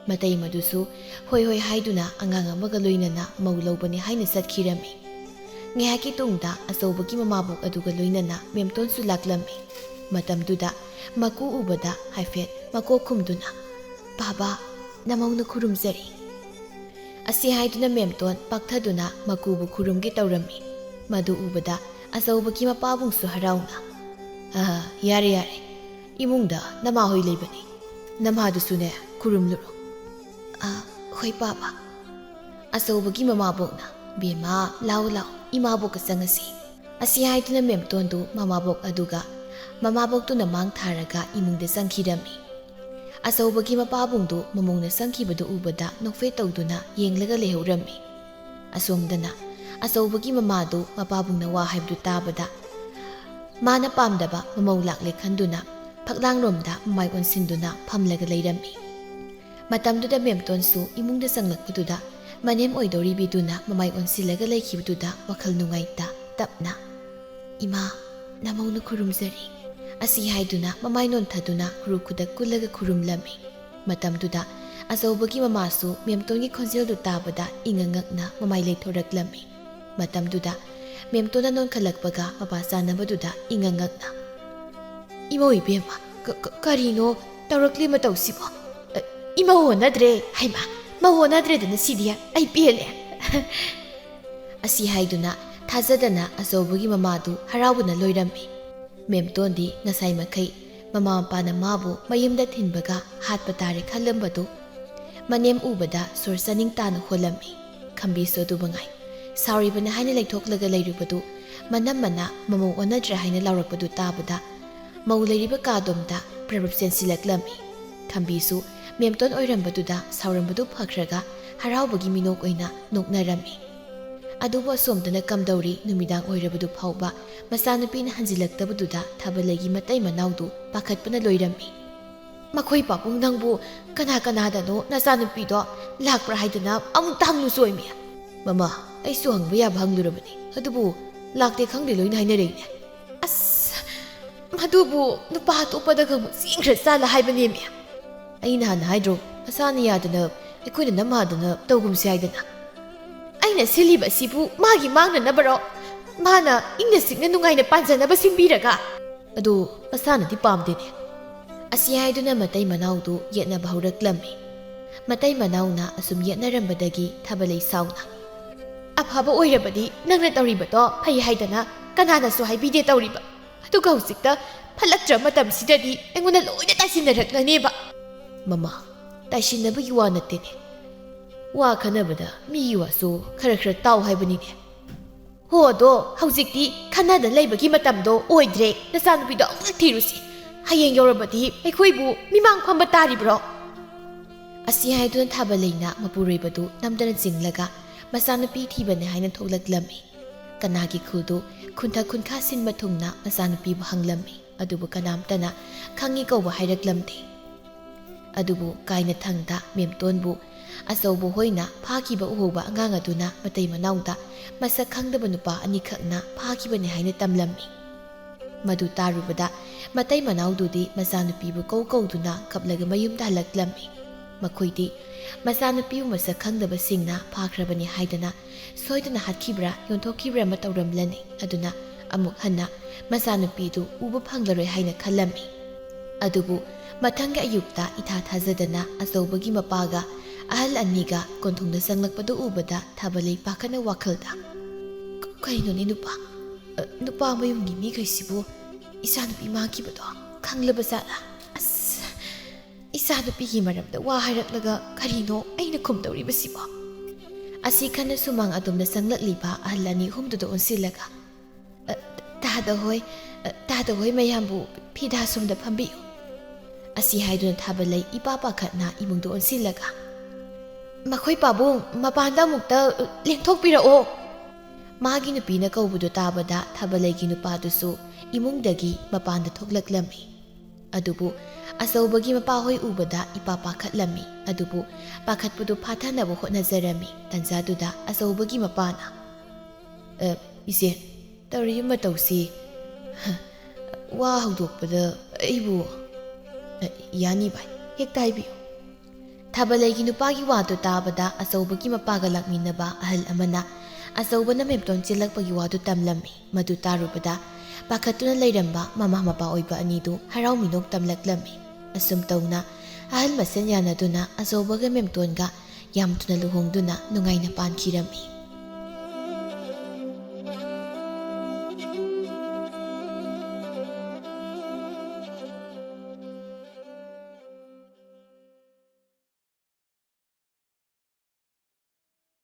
ꯃꯇꯩꯃꯗꯨꯁꯨ ꯍꯣꯏ ꯍꯣꯏ ꯍꯥꯏꯗꯨꯅ ꯑꯉꯥꯡ ꯑꯃꯒ ꯂꯣꯏꯅꯅ ꯃꯧ ꯂꯧꯕꯅꯤ ꯍꯥꯏꯅ ꯆꯠꯈꯤꯔꯝꯃꯤ꯫ ꯉꯥꯏꯍꯥꯛꯀꯤ ꯇꯨꯡꯗ ꯑꯆꯧꯕꯒꯤ ꯃꯃꯥꯕꯣꯛ ꯑꯗꯨꯒ ꯂꯣꯏꯅꯅ ꯃꯦꯝꯇꯣꯟꯁꯨ ꯂꯥꯛꯂꯝꯃꯤ꯫ ꯃꯇꯝꯗꯨꯗ ꯃꯀꯨ ꯎꯕꯗ ꯍꯥꯏꯐꯦꯠ ꯃꯀꯣꯛ ꯈꯨꯝꯗꯨꯅ, "ꯕꯥꯕꯥ, ꯅꯃꯧꯅ ꯈꯨꯔꯨꯝꯖꯔꯤ꯫" ꯑꯁꯤ ꯍꯥꯏꯗꯨꯅ ꯃꯦꯝꯇꯣꯟ ꯄꯥꯛꯊꯗꯨꯅ ꯃꯀꯨꯕꯨ ꯈꯨꯔꯨꯝꯒꯦ ꯇꯧꯔꯝꯃꯤ꯫ ꯃꯗꯨ ꯎꯕꯗ ꯑꯆꯧꯕꯒꯤ ꯃꯄꯥꯕꯨꯡꯁꯨ ꯍꯔꯥꯎꯅ, "ꯑ, ꯌꯥꯔꯦ, ꯌꯥꯔꯦ, ꯏꯃꯨꯡꯗ ꯅꯃꯥꯍꯣꯏ ꯂꯩꯕꯅꯤ, ꯅꯃꯥꯗꯨꯁꯨꯅꯦ ꯈꯨꯔꯨꯝꯂꯨꯔꯣ꯫" "ꯑ, ꯍꯣꯏ ꯄꯥꯕ꯫" ꯑꯆꯧꯕꯒꯤ ꯃꯃꯥꯕꯣꯛꯅ, "ꯕꯦꯝꯃ, ꯂꯥꯎ ꯂꯥꯎ, ꯏꯃꯥꯕꯣꯛꯀ ꯆꯪꯉꯁꯤ꯫" ꯑꯁꯤ ꯍꯥꯏꯗꯨꯅ ꯃꯦꯝꯇꯣꯟꯗꯨ ꯃꯃꯥꯕꯣꯛ ꯑꯗꯨꯒ ꯃꯃꯥꯕꯣꯛꯇꯨꯅ ꯃꯥꯡ ꯊꯥꯔꯒ ꯏꯃꯨꯡꯗ ꯆꯪꯈꯤꯔꯝꯃꯤ꯫ ꯑꯆꯧꯕꯒꯤ ꯃꯄꯥꯕꯨꯡꯗꯨ ꯃꯃꯧꯅ ꯆꯪꯈꯤꯕꯗꯨ ꯎꯕꯗ ꯅꯣꯛꯐꯦꯠ ꯇꯧꯗꯨꯅ ꯌꯦꯡꯂꯒ ꯂꯩꯍꯧꯔꯝꯃꯤ꯫ ꯑꯁꯣꯝꯗꯅ ꯑꯆꯧꯕꯒꯤ ꯃꯃꯥꯗꯨ ꯃꯄꯥꯕꯨꯡꯅ ꯋꯥ ꯍꯥꯏꯕꯗꯨ ꯇꯥꯕꯗ, ꯃꯥꯅ ꯄꯥꯝꯗꯕ ꯃꯃꯧ ꯂꯥꯛꯂꯦ ꯈꯟꯗꯨꯅ ꯐꯛꯂꯥꯡꯂꯣꯝꯗ ꯃꯃꯥꯏ ꯑꯣꯟꯁꯤꯟꯗꯨꯅ ꯐꯝꯂꯒ ꯂꯩꯔꯝꯃꯤ꯫ ꯃꯇꯝꯗꯨꯗ ꯃꯦꯝꯇꯣꯟꯁꯨ ꯏꯃꯨꯡꯗ ꯆꯪꯂꯛꯄꯗꯨꯗ ꯃꯅꯦꯝ ꯑꯣꯏꯗꯧꯔꯤꯕꯤꯗꯨꯅ ꯃꯃꯥꯏ ꯑꯣꯟꯁꯤꯜꯂꯒ ꯂꯩꯈꯤꯕꯗꯨꯗ ꯋꯥꯈꯜ ꯅꯨꯡꯉꯥꯏꯇ ꯇꯞꯅ, "ꯏꯃꯥ, ꯅꯃꯧꯅ ꯈꯨꯔꯨꯝꯖꯔꯤ" ꯑꯁꯤ ꯍꯥꯏꯗꯨꯅ ꯃꯃꯥꯏ ꯅꯣꯟꯊꯗꯨꯅ ꯈꯨꯔꯨ ꯈꯨꯗꯛ ꯀꯨꯜꯂꯒ ꯈꯨꯔꯨꯝꯂꯝꯃꯤ꯫ ꯃꯇꯝꯗꯨꯗ ꯑꯆꯧꯕꯒꯤ ꯃꯃꯥꯁꯨ ꯃꯦꯝꯇꯣꯟꯒꯤ ꯈꯣꯟꯖꯦꯜꯗꯨ ꯇꯥꯕꯗ ꯏꯉꯛ ꯉꯛꯅ ꯃꯃꯥꯏ ꯂꯩꯊꯣꯔꯛꯂꯝꯃꯤ꯫ ꯃꯇꯝꯗꯨꯗ ꯃꯦꯝꯇꯣꯟꯅ ꯅꯣꯟꯈꯠꯂꯛꯄꯒ ꯃꯄꯥ ꯆꯥꯟꯅꯕꯗꯨꯗ ꯏꯉꯛ ꯉꯛꯅ, "ꯏꯃꯧ ꯏꯕꯦꯝꯃ, ꯀ-, ꯀ-, ꯀꯔꯤꯅꯣ ꯇꯧꯔꯛꯂꯤ ꯃꯇꯧꯁꯤꯕꯣ? ꯑ, ꯏꯃꯧ ꯑꯣꯟꯅꯗ꯭ꯔꯦ, ꯍꯩꯃꯥ, ꯃꯧ ꯑꯣꯟꯅꯗ꯭ꯔꯦꯗꯅ ꯁꯤꯗꯤ ꯑꯩ ꯄꯦꯜꯂꯦ!" ꯑꯁꯤ ꯍꯥꯏꯗꯨꯅ ꯊꯥꯖꯗꯅ ꯑꯆꯧꯕꯒꯤ ꯃꯃꯥꯗꯨ ꯍꯔꯥꯎꯕꯅ ꯂꯣꯏꯔꯝꯃꯤ꯫ ꯃꯦꯝꯇꯣꯟꯗꯤ ꯉꯁꯥꯏ ꯃꯈꯩ ꯃꯃꯥ ꯃꯄꯥꯅ ꯃꯥꯕꯨ ꯃꯌꯨꯝꯗ ꯊꯤꯟꯕꯒ ꯍꯥꯠꯄ ꯇꯥꯔꯦ ꯈꯜꯂꯝꯕꯗꯨ ꯃꯅꯦꯝ ꯎꯕꯗ ꯁꯣꯔ ꯆꯥꯅꯤꯡ ꯇꯥꯅ ꯍꯣꯜꯂꯝꯃꯤ꯫ ꯈꯝꯕꯤꯁꯨ ꯑꯗꯨ ꯃꯉꯥꯏ꯫ ꯁꯥꯎꯔꯤꯕꯅꯤ ꯍꯥꯏꯅ ꯂꯩꯊꯣꯛꯂꯒ ꯂꯩꯔꯨꯕꯗꯨ ꯃꯅꯝꯃꯅ ꯃꯃꯧ ꯑꯣꯟꯅꯗ꯭ꯔꯦ ꯍꯥꯏꯅ ꯂꯥꯎꯔꯛꯄꯗꯨ ꯇꯥꯕꯗ ꯃꯧ ꯂꯩꯔꯤꯕ ꯀꯥꯗꯣꯝꯗ ꯄ꯭ꯔꯞ ꯄ꯭ꯔꯞ ꯆꯦꯟꯁꯤꯜꯂꯛꯂꯝꯃꯤ꯫ ꯈꯝꯕꯤꯁꯨ ꯃꯦꯝꯇꯣꯟ ꯑꯣꯏꯔꯝꯕꯗꯨꯗ ꯁꯥꯎꯔꯝꯕꯗꯨ ꯐꯈ꯭ꯔꯒ ꯍꯔꯥꯎꯕꯒꯤ ꯃꯤꯅꯣꯛ ꯑꯣꯏꯅ ꯅꯣꯛꯅꯔꯝꯃꯤ꯫ ꯑꯗꯨꯕꯨ ꯑꯁꯣꯝꯗꯅ ꯀꯝꯗꯧꯔꯤ, ꯅꯨꯃꯤꯗꯥꯡ ꯑꯣꯏꯔꯕꯗꯨ ꯐꯥꯎꯕ ꯃꯆꯥꯅꯨꯄꯤꯅ ꯍꯟꯖꯤꯜꯂꯛꯇꯕꯗꯨꯗ ꯊꯥꯕꯂꯩꯒꯤ ꯃꯇꯩ ꯃꯅꯥꯎꯗꯨ ꯄꯥꯈꯠꯄꯅ ꯂꯣꯏꯔꯝꯃꯤ꯫ "ꯃꯈꯣꯏ ꯄꯥꯕꯨꯡ ꯅꯪꯕꯨ ꯀꯅꯥ ꯀꯅꯥꯗꯅꯣ ꯅꯆꯥꯅꯨꯄꯤꯗꯣ ꯂꯥꯛꯄ꯭ꯔꯥ ꯍꯥꯏꯗꯅ ꯑꯃꯨꯛꯇ ꯍꯪꯂꯨ ꯆꯣꯏꯃꯤ꯫" "ꯃꯃꯥ, ꯑꯩꯁꯨ ꯍꯪꯕ ꯌꯥꯕ ꯍꯪꯂꯨꯔꯕꯅꯤ, ꯑꯗꯨꯕꯨ ꯂꯥꯛꯇꯦ ꯈꯪꯗꯦ ꯂꯣꯏꯅ ꯍꯥꯏꯅꯔꯛꯏꯅꯦ꯫" "ꯑꯁ, ꯃꯗꯨꯕꯨ ꯅꯨꯄꯥ ꯑꯇꯣꯞꯄꯗꯒ ꯑꯃꯨꯛ ꯆꯦꯟꯈ꯭ꯔ ꯆꯥꯠꯂ ꯍꯥꯏꯕꯅꯦꯃꯤ꯫" "ꯑꯩ ꯅꯍꯥꯟ ꯍꯥꯏꯗ꯭ꯔꯣ, ꯃꯁꯥꯅ ꯌꯥꯗꯅ ꯑꯩꯈꯣꯏꯅ ꯅꯝꯍꯥꯗꯅ ꯇꯧꯒꯨꯝꯁꯦ ꯍꯥꯏꯗꯅ?" "ꯑꯩꯅ ꯁꯤꯜꯂꯤꯕ ꯑꯁꯤꯕꯨ ꯃꯥꯒꯤ ꯃꯥꯡꯅꯅꯕꯔꯣ? ꯃꯥꯅ ꯏꯪꯅ ꯆꯤꯛꯅ ꯅꯨꯡꯉꯥꯏꯅ ꯄꯥꯟꯖꯅꯕ ꯁꯤꯟꯕꯤꯔꯒ?" "ꯑꯗꯨ ꯃꯁꯥꯅꯗꯤ ꯄꯥꯝꯗꯦꯅꯦ꯫" ꯑꯁꯤ ꯍꯥꯏꯗꯨꯅ ꯃꯇꯩ ꯃꯅꯥꯎꯗꯨ ꯌꯦꯠꯅꯕ ꯍꯧꯔꯛꯂꯝꯃꯤ꯫ ꯃꯇꯩ ꯃꯅꯥꯎꯅ ꯑꯁꯨꯝ ꯌꯦꯠꯅꯔꯝꯕꯗꯒꯤ ꯊꯥꯕꯂꯩ ꯁꯥꯎꯅ, "ꯑꯐꯕ ꯑꯣꯏꯔꯕꯗꯤ ꯅꯪꯅ ꯇꯧꯔꯤꯕꯗꯣ ꯐꯩ ꯍꯥꯏꯗꯅ ꯀꯅꯥꯅꯁꯨ ꯍꯥꯏꯕꯤꯗꯦ ꯇꯧꯔꯤꯕ꯫ ꯑꯗꯨꯒ ꯍꯧꯖꯤꯛꯇ ꯐꯠꯂꯛꯇ꯭ꯔ ꯃꯇꯝꯁꯤꯗꯗꯤ ꯑꯩꯉꯣꯟꯗ ꯂꯣꯏꯅ ꯇꯥꯏꯁꯤꯟꯅꯔꯛꯂꯅꯦꯕ꯫" "ꯃꯃꯥ, ꯇꯥꯏꯁꯤꯟꯅꯕꯒꯤ ꯋꯥ ꯅꯠꯇꯦꯅꯦ꯫ ꯋꯥ ꯈꯟꯅꯕꯗ ꯃꯤꯒꯤ ꯋꯥꯁꯨ ꯈꯔ ꯈꯔ ꯇꯥꯎ ꯍꯥꯏꯕꯅꯤꯅꯦ꯫" "ꯍꯣ, ꯑꯗꯣ ꯍꯧꯖꯤꯛꯇꯤ ꯈꯟꯅꯗ ꯂꯩꯕꯒꯤ ꯃꯇꯝꯗꯣ ꯑꯣꯏꯗ꯭ꯔꯦ꯫ ꯅꯆꯥꯅꯨꯄꯤꯗꯣ ꯑꯃꯨꯛ ꯊꯤꯔꯨꯁꯤ꯫ ꯍꯌꯦꯡ ꯌꯧꯔꯕꯗꯤ ꯑꯩꯈꯣꯏꯕꯨ ꯃꯤꯃꯥꯡ ꯐꯝꯕ ꯇꯥꯔꯤꯕ꯭ꯔꯣ?" ꯑꯁꯤ ꯍꯥꯏꯗꯨꯅ ꯊꯥꯕꯂꯩꯅ ꯃꯄꯨꯔꯣꯏꯕꯗꯨ ꯅꯝꯗꯅ ꯆꯤꯡꯂꯒ ꯃꯆꯥꯅꯨꯄꯤ ꯊꯤꯕꯅꯦ ꯍꯥꯏꯅ ꯊꯣꯛꯂꯛꯂꯝꯃꯤ꯫ ꯀꯅꯥꯒꯤ ꯈꯨꯜꯗꯨ ꯈꯨꯟꯊꯛ ꯈꯨꯟꯈꯥ ꯁꯤꯟꯕ ꯊꯨꯡꯅ ꯃꯆꯥꯅꯨꯄꯤꯕꯨ ꯍꯪꯂꯝꯃꯤ꯫ ꯑꯗꯨꯕꯨ ꯀꯅꯥꯝꯇꯅ ꯈꯪꯏ ꯀꯧꯕ ꯍꯥꯏꯔꯛꯂꯝꯗꯦ꯫ ꯑꯗꯨꯕꯨ ꯀꯥꯏꯅꯊꯪꯗ ꯃꯦꯝꯇꯣꯟꯕꯨ ꯑꯆꯧꯕ ꯍꯣꯏꯅ ꯐꯥꯈꯤꯕ ꯎꯍꯧꯕ ꯑꯉꯥꯡ ꯑꯗꯨꯅ ꯃꯇꯩ ꯃꯅꯥꯎꯗ ꯃꯁꯛ ꯈꯪꯗꯕ ꯅꯨꯄꯥ ꯑꯅꯤꯈꯛꯅ ꯐꯥꯈꯤꯕꯅꯤ ꯍꯥꯏꯅ ꯇꯝꯂꯝꯃꯤ꯫ ꯃꯗꯨ ꯇꯥꯔꯨꯕꯗ ꯃꯇꯩ ꯃꯅꯥꯎꯗꯨꯗꯤ ꯃꯆꯥꯅꯨꯄꯤꯕꯨ ꯀꯧ ꯀꯧꯗꯨꯅ ꯀꯞꯂꯒ ꯃꯌꯨꯝꯗ ꯍꯜꯂꯛꯂꯝꯃꯤ꯫ ꯃꯈꯣꯏꯗꯤ ꯃꯆꯥꯅꯨꯄꯤꯕꯨ ꯃꯁꯛ ꯈꯪꯗꯕꯁꯤꯡꯅ ꯐꯥꯈ꯭ꯔꯕꯅꯤ ꯍꯥꯏꯗꯅ ꯁꯣꯏꯗꯅ ꯍꯥꯠꯈꯤꯕ꯭ꯔꯥ ꯌꯣꯟꯊꯣꯛꯈꯤꯕ꯭ꯔꯥ ꯑꯃ ꯇꯧꯔꯝꯂꯅꯤ꯫ ꯑꯗꯨꯅ ꯑꯃꯨꯛ ꯍꯟꯅ ꯃꯆꯥꯅꯨꯄꯤꯗꯨ ꯎꯕ ꯐꯪꯂꯔꯣꯏ ꯍꯥꯏꯅ ꯈꯜꯂꯝꯃꯤ꯫ ꯑꯗꯨꯕꯨ ꯃꯊꯪꯒꯤ ꯑꯌꯨꯛꯇ ꯏꯊꯥ ꯊꯥꯖꯗꯅ ꯑꯆꯧꯕꯒꯤ ꯃꯄꯥꯒ ꯑꯍꯜ ꯑꯅꯤꯒ ꯀꯣꯟꯊꯣꯡꯗ ꯆꯪꯂꯛꯄꯗꯨ ꯎꯕꯗ ꯊꯥꯕꯂꯩ ꯄꯥꯈꯠꯅ ꯋꯥꯈꯜꯗ, "ꯀ-, ꯀꯩꯅꯣꯅꯦ ꯅꯨꯄꯥ? ꯑ, ꯅꯨꯄꯥ ꯃꯌꯨꯝꯒꯤ ꯃꯤꯈꯩꯁꯤꯕꯨ ꯏꯆꯥꯅꯨꯄꯤ ꯃꯥꯡꯈꯤꯕꯗꯣ ꯈꯪꯂꯕ ꯖꯥꯠꯂꯥ? ꯑꯁ, ꯏꯆꯥꯅꯨꯄꯤꯒꯤ ꯃꯔꯝꯗ ꯋꯥ ꯍꯥꯏꯔꯛꯂꯒ ꯀꯔꯤꯅꯣ ꯑꯩꯅ ꯈꯨꯝꯗꯧꯔꯤꯕꯁꯤꯕꯣ?" ꯑꯁꯤ ꯈꯟꯅ ꯁꯨꯃꯥꯡ ꯑꯗꯣꯝꯗ ꯆꯪꯂꯛꯂꯤꯕ ꯑꯍꯜ ꯑꯅꯤ ꯑꯍꯨꯝꯗꯨꯗ ꯑꯣꯟꯁꯤꯜꯂꯒ, "ꯑ, ꯇꯥꯗ ꯍꯣꯏ, ꯑ, ꯇꯥꯗ ꯍꯣꯏ ꯃꯌꯥꯝꯕꯨ ꯐꯤꯗꯥ ꯁꯣꯝꯗ ꯐꯝꯕꯤꯌꯨ," ꯑꯁꯤ ꯍꯥꯏꯗꯨꯅ ꯊꯥꯕꯂꯩ ꯏꯄꯥ ꯄꯥꯈꯠꯅ ꯏꯃꯨꯡꯗ ꯑꯣꯟꯁꯤꯜꯂꯒ, "ꯃꯈꯣꯏ ꯄꯥꯕꯨꯡ ꯃꯄꯥꯟꯗ ꯑꯃꯨꯛꯇ, ꯑ, ꯂꯦꯡꯊꯣꯛꯄꯤꯔꯛꯑꯣ!" ꯃꯥꯒꯤ ꯅꯨꯄꯤꯅ ꯀꯧꯕꯗꯨ ꯇꯥꯕꯗ ꯊꯥꯕꯂꯩꯒꯤ ꯅꯨꯄꯥꯗꯨꯁꯨ ꯏꯃꯨꯡꯗꯒꯤ ꯃꯄꯥꯟꯗ ꯊꯣꯛꯂꯛꯂꯝꯃꯤ꯫ ꯑꯗꯨꯕꯨ ꯑꯆꯧꯕꯒꯤ ꯃꯄꯥꯍꯣꯏ ꯎꯕꯗ ꯏꯄꯥ ꯄꯥꯈꯠꯂꯝꯃꯤ꯫ ꯑꯗꯨꯕꯨ ꯄꯥꯈꯠꯄꯗꯨ ꯐꯥꯊꯅꯕ ꯍꯣꯠꯅꯖꯔꯝꯃꯤ꯫ ꯇꯟꯖꯥꯗꯨꯗ ꯑꯆꯧꯕꯒꯤ ꯃꯄꯥꯅ, "ꯑ, ꯏꯆꯦ, ꯇꯧꯔꯤꯕ ꯃꯇꯧꯁꯤ, ꯍ, ꯋꯥ ꯍꯧꯗꯣꯛꯄꯗ ꯑꯩꯕꯨ"꯫ "ꯑ, ꯌꯥꯅꯤ ꯚꯥꯏ, ꯍꯦꯛꯇ ꯍꯥꯏꯕꯤꯌꯨ꯫" ꯊꯥꯕꯂꯩꯒꯤ ꯅꯨꯄꯥꯒꯤ ꯋꯥꯗꯨ ꯇꯥꯕꯗ ꯑꯆꯧꯕꯒꯤ ꯃꯄꯥꯒ ꯂꯥꯛꯃꯤꯟꯅꯕ ꯑꯍꯜ ꯑꯃꯅ ꯑꯆꯧꯕꯅ ꯃꯦꯝꯇꯣꯟ ꯆꯦꯜꯂꯛꯄꯒꯤ ꯋꯥꯗꯨ ꯇꯝꯂꯝꯃꯤ꯫ ꯃꯗꯨ ꯇꯥꯔꯨꯕꯗ ꯄꯥꯈꯠꯇꯨꯅ ꯂꯩꯔꯝꯕ ꯃꯃꯥ ꯃꯄꯥ ꯑꯣꯏꯕ ꯑꯅꯤꯗꯨ ꯍꯔꯥꯎ ꯃꯤꯅꯣꯛ ꯇꯝꯂꯛꯂꯝꯃꯤ꯫ ꯑꯁꯨꯝ ꯇꯧꯅ ꯑꯍꯜ ꯃꯁꯦꯟ ꯌꯥꯅꯗꯨꯅ ꯑꯆꯧꯕꯒ ꯃꯦꯝꯇꯣꯟꯒ ꯌꯥꯝ ꯊꯨꯅ ꯂꯨꯍꯣꯡꯗꯨꯅ ꯅꯨꯡꯉꯥꯏꯅ ꯄꯥꯟꯈꯤꯔꯝꯃꯤ꯫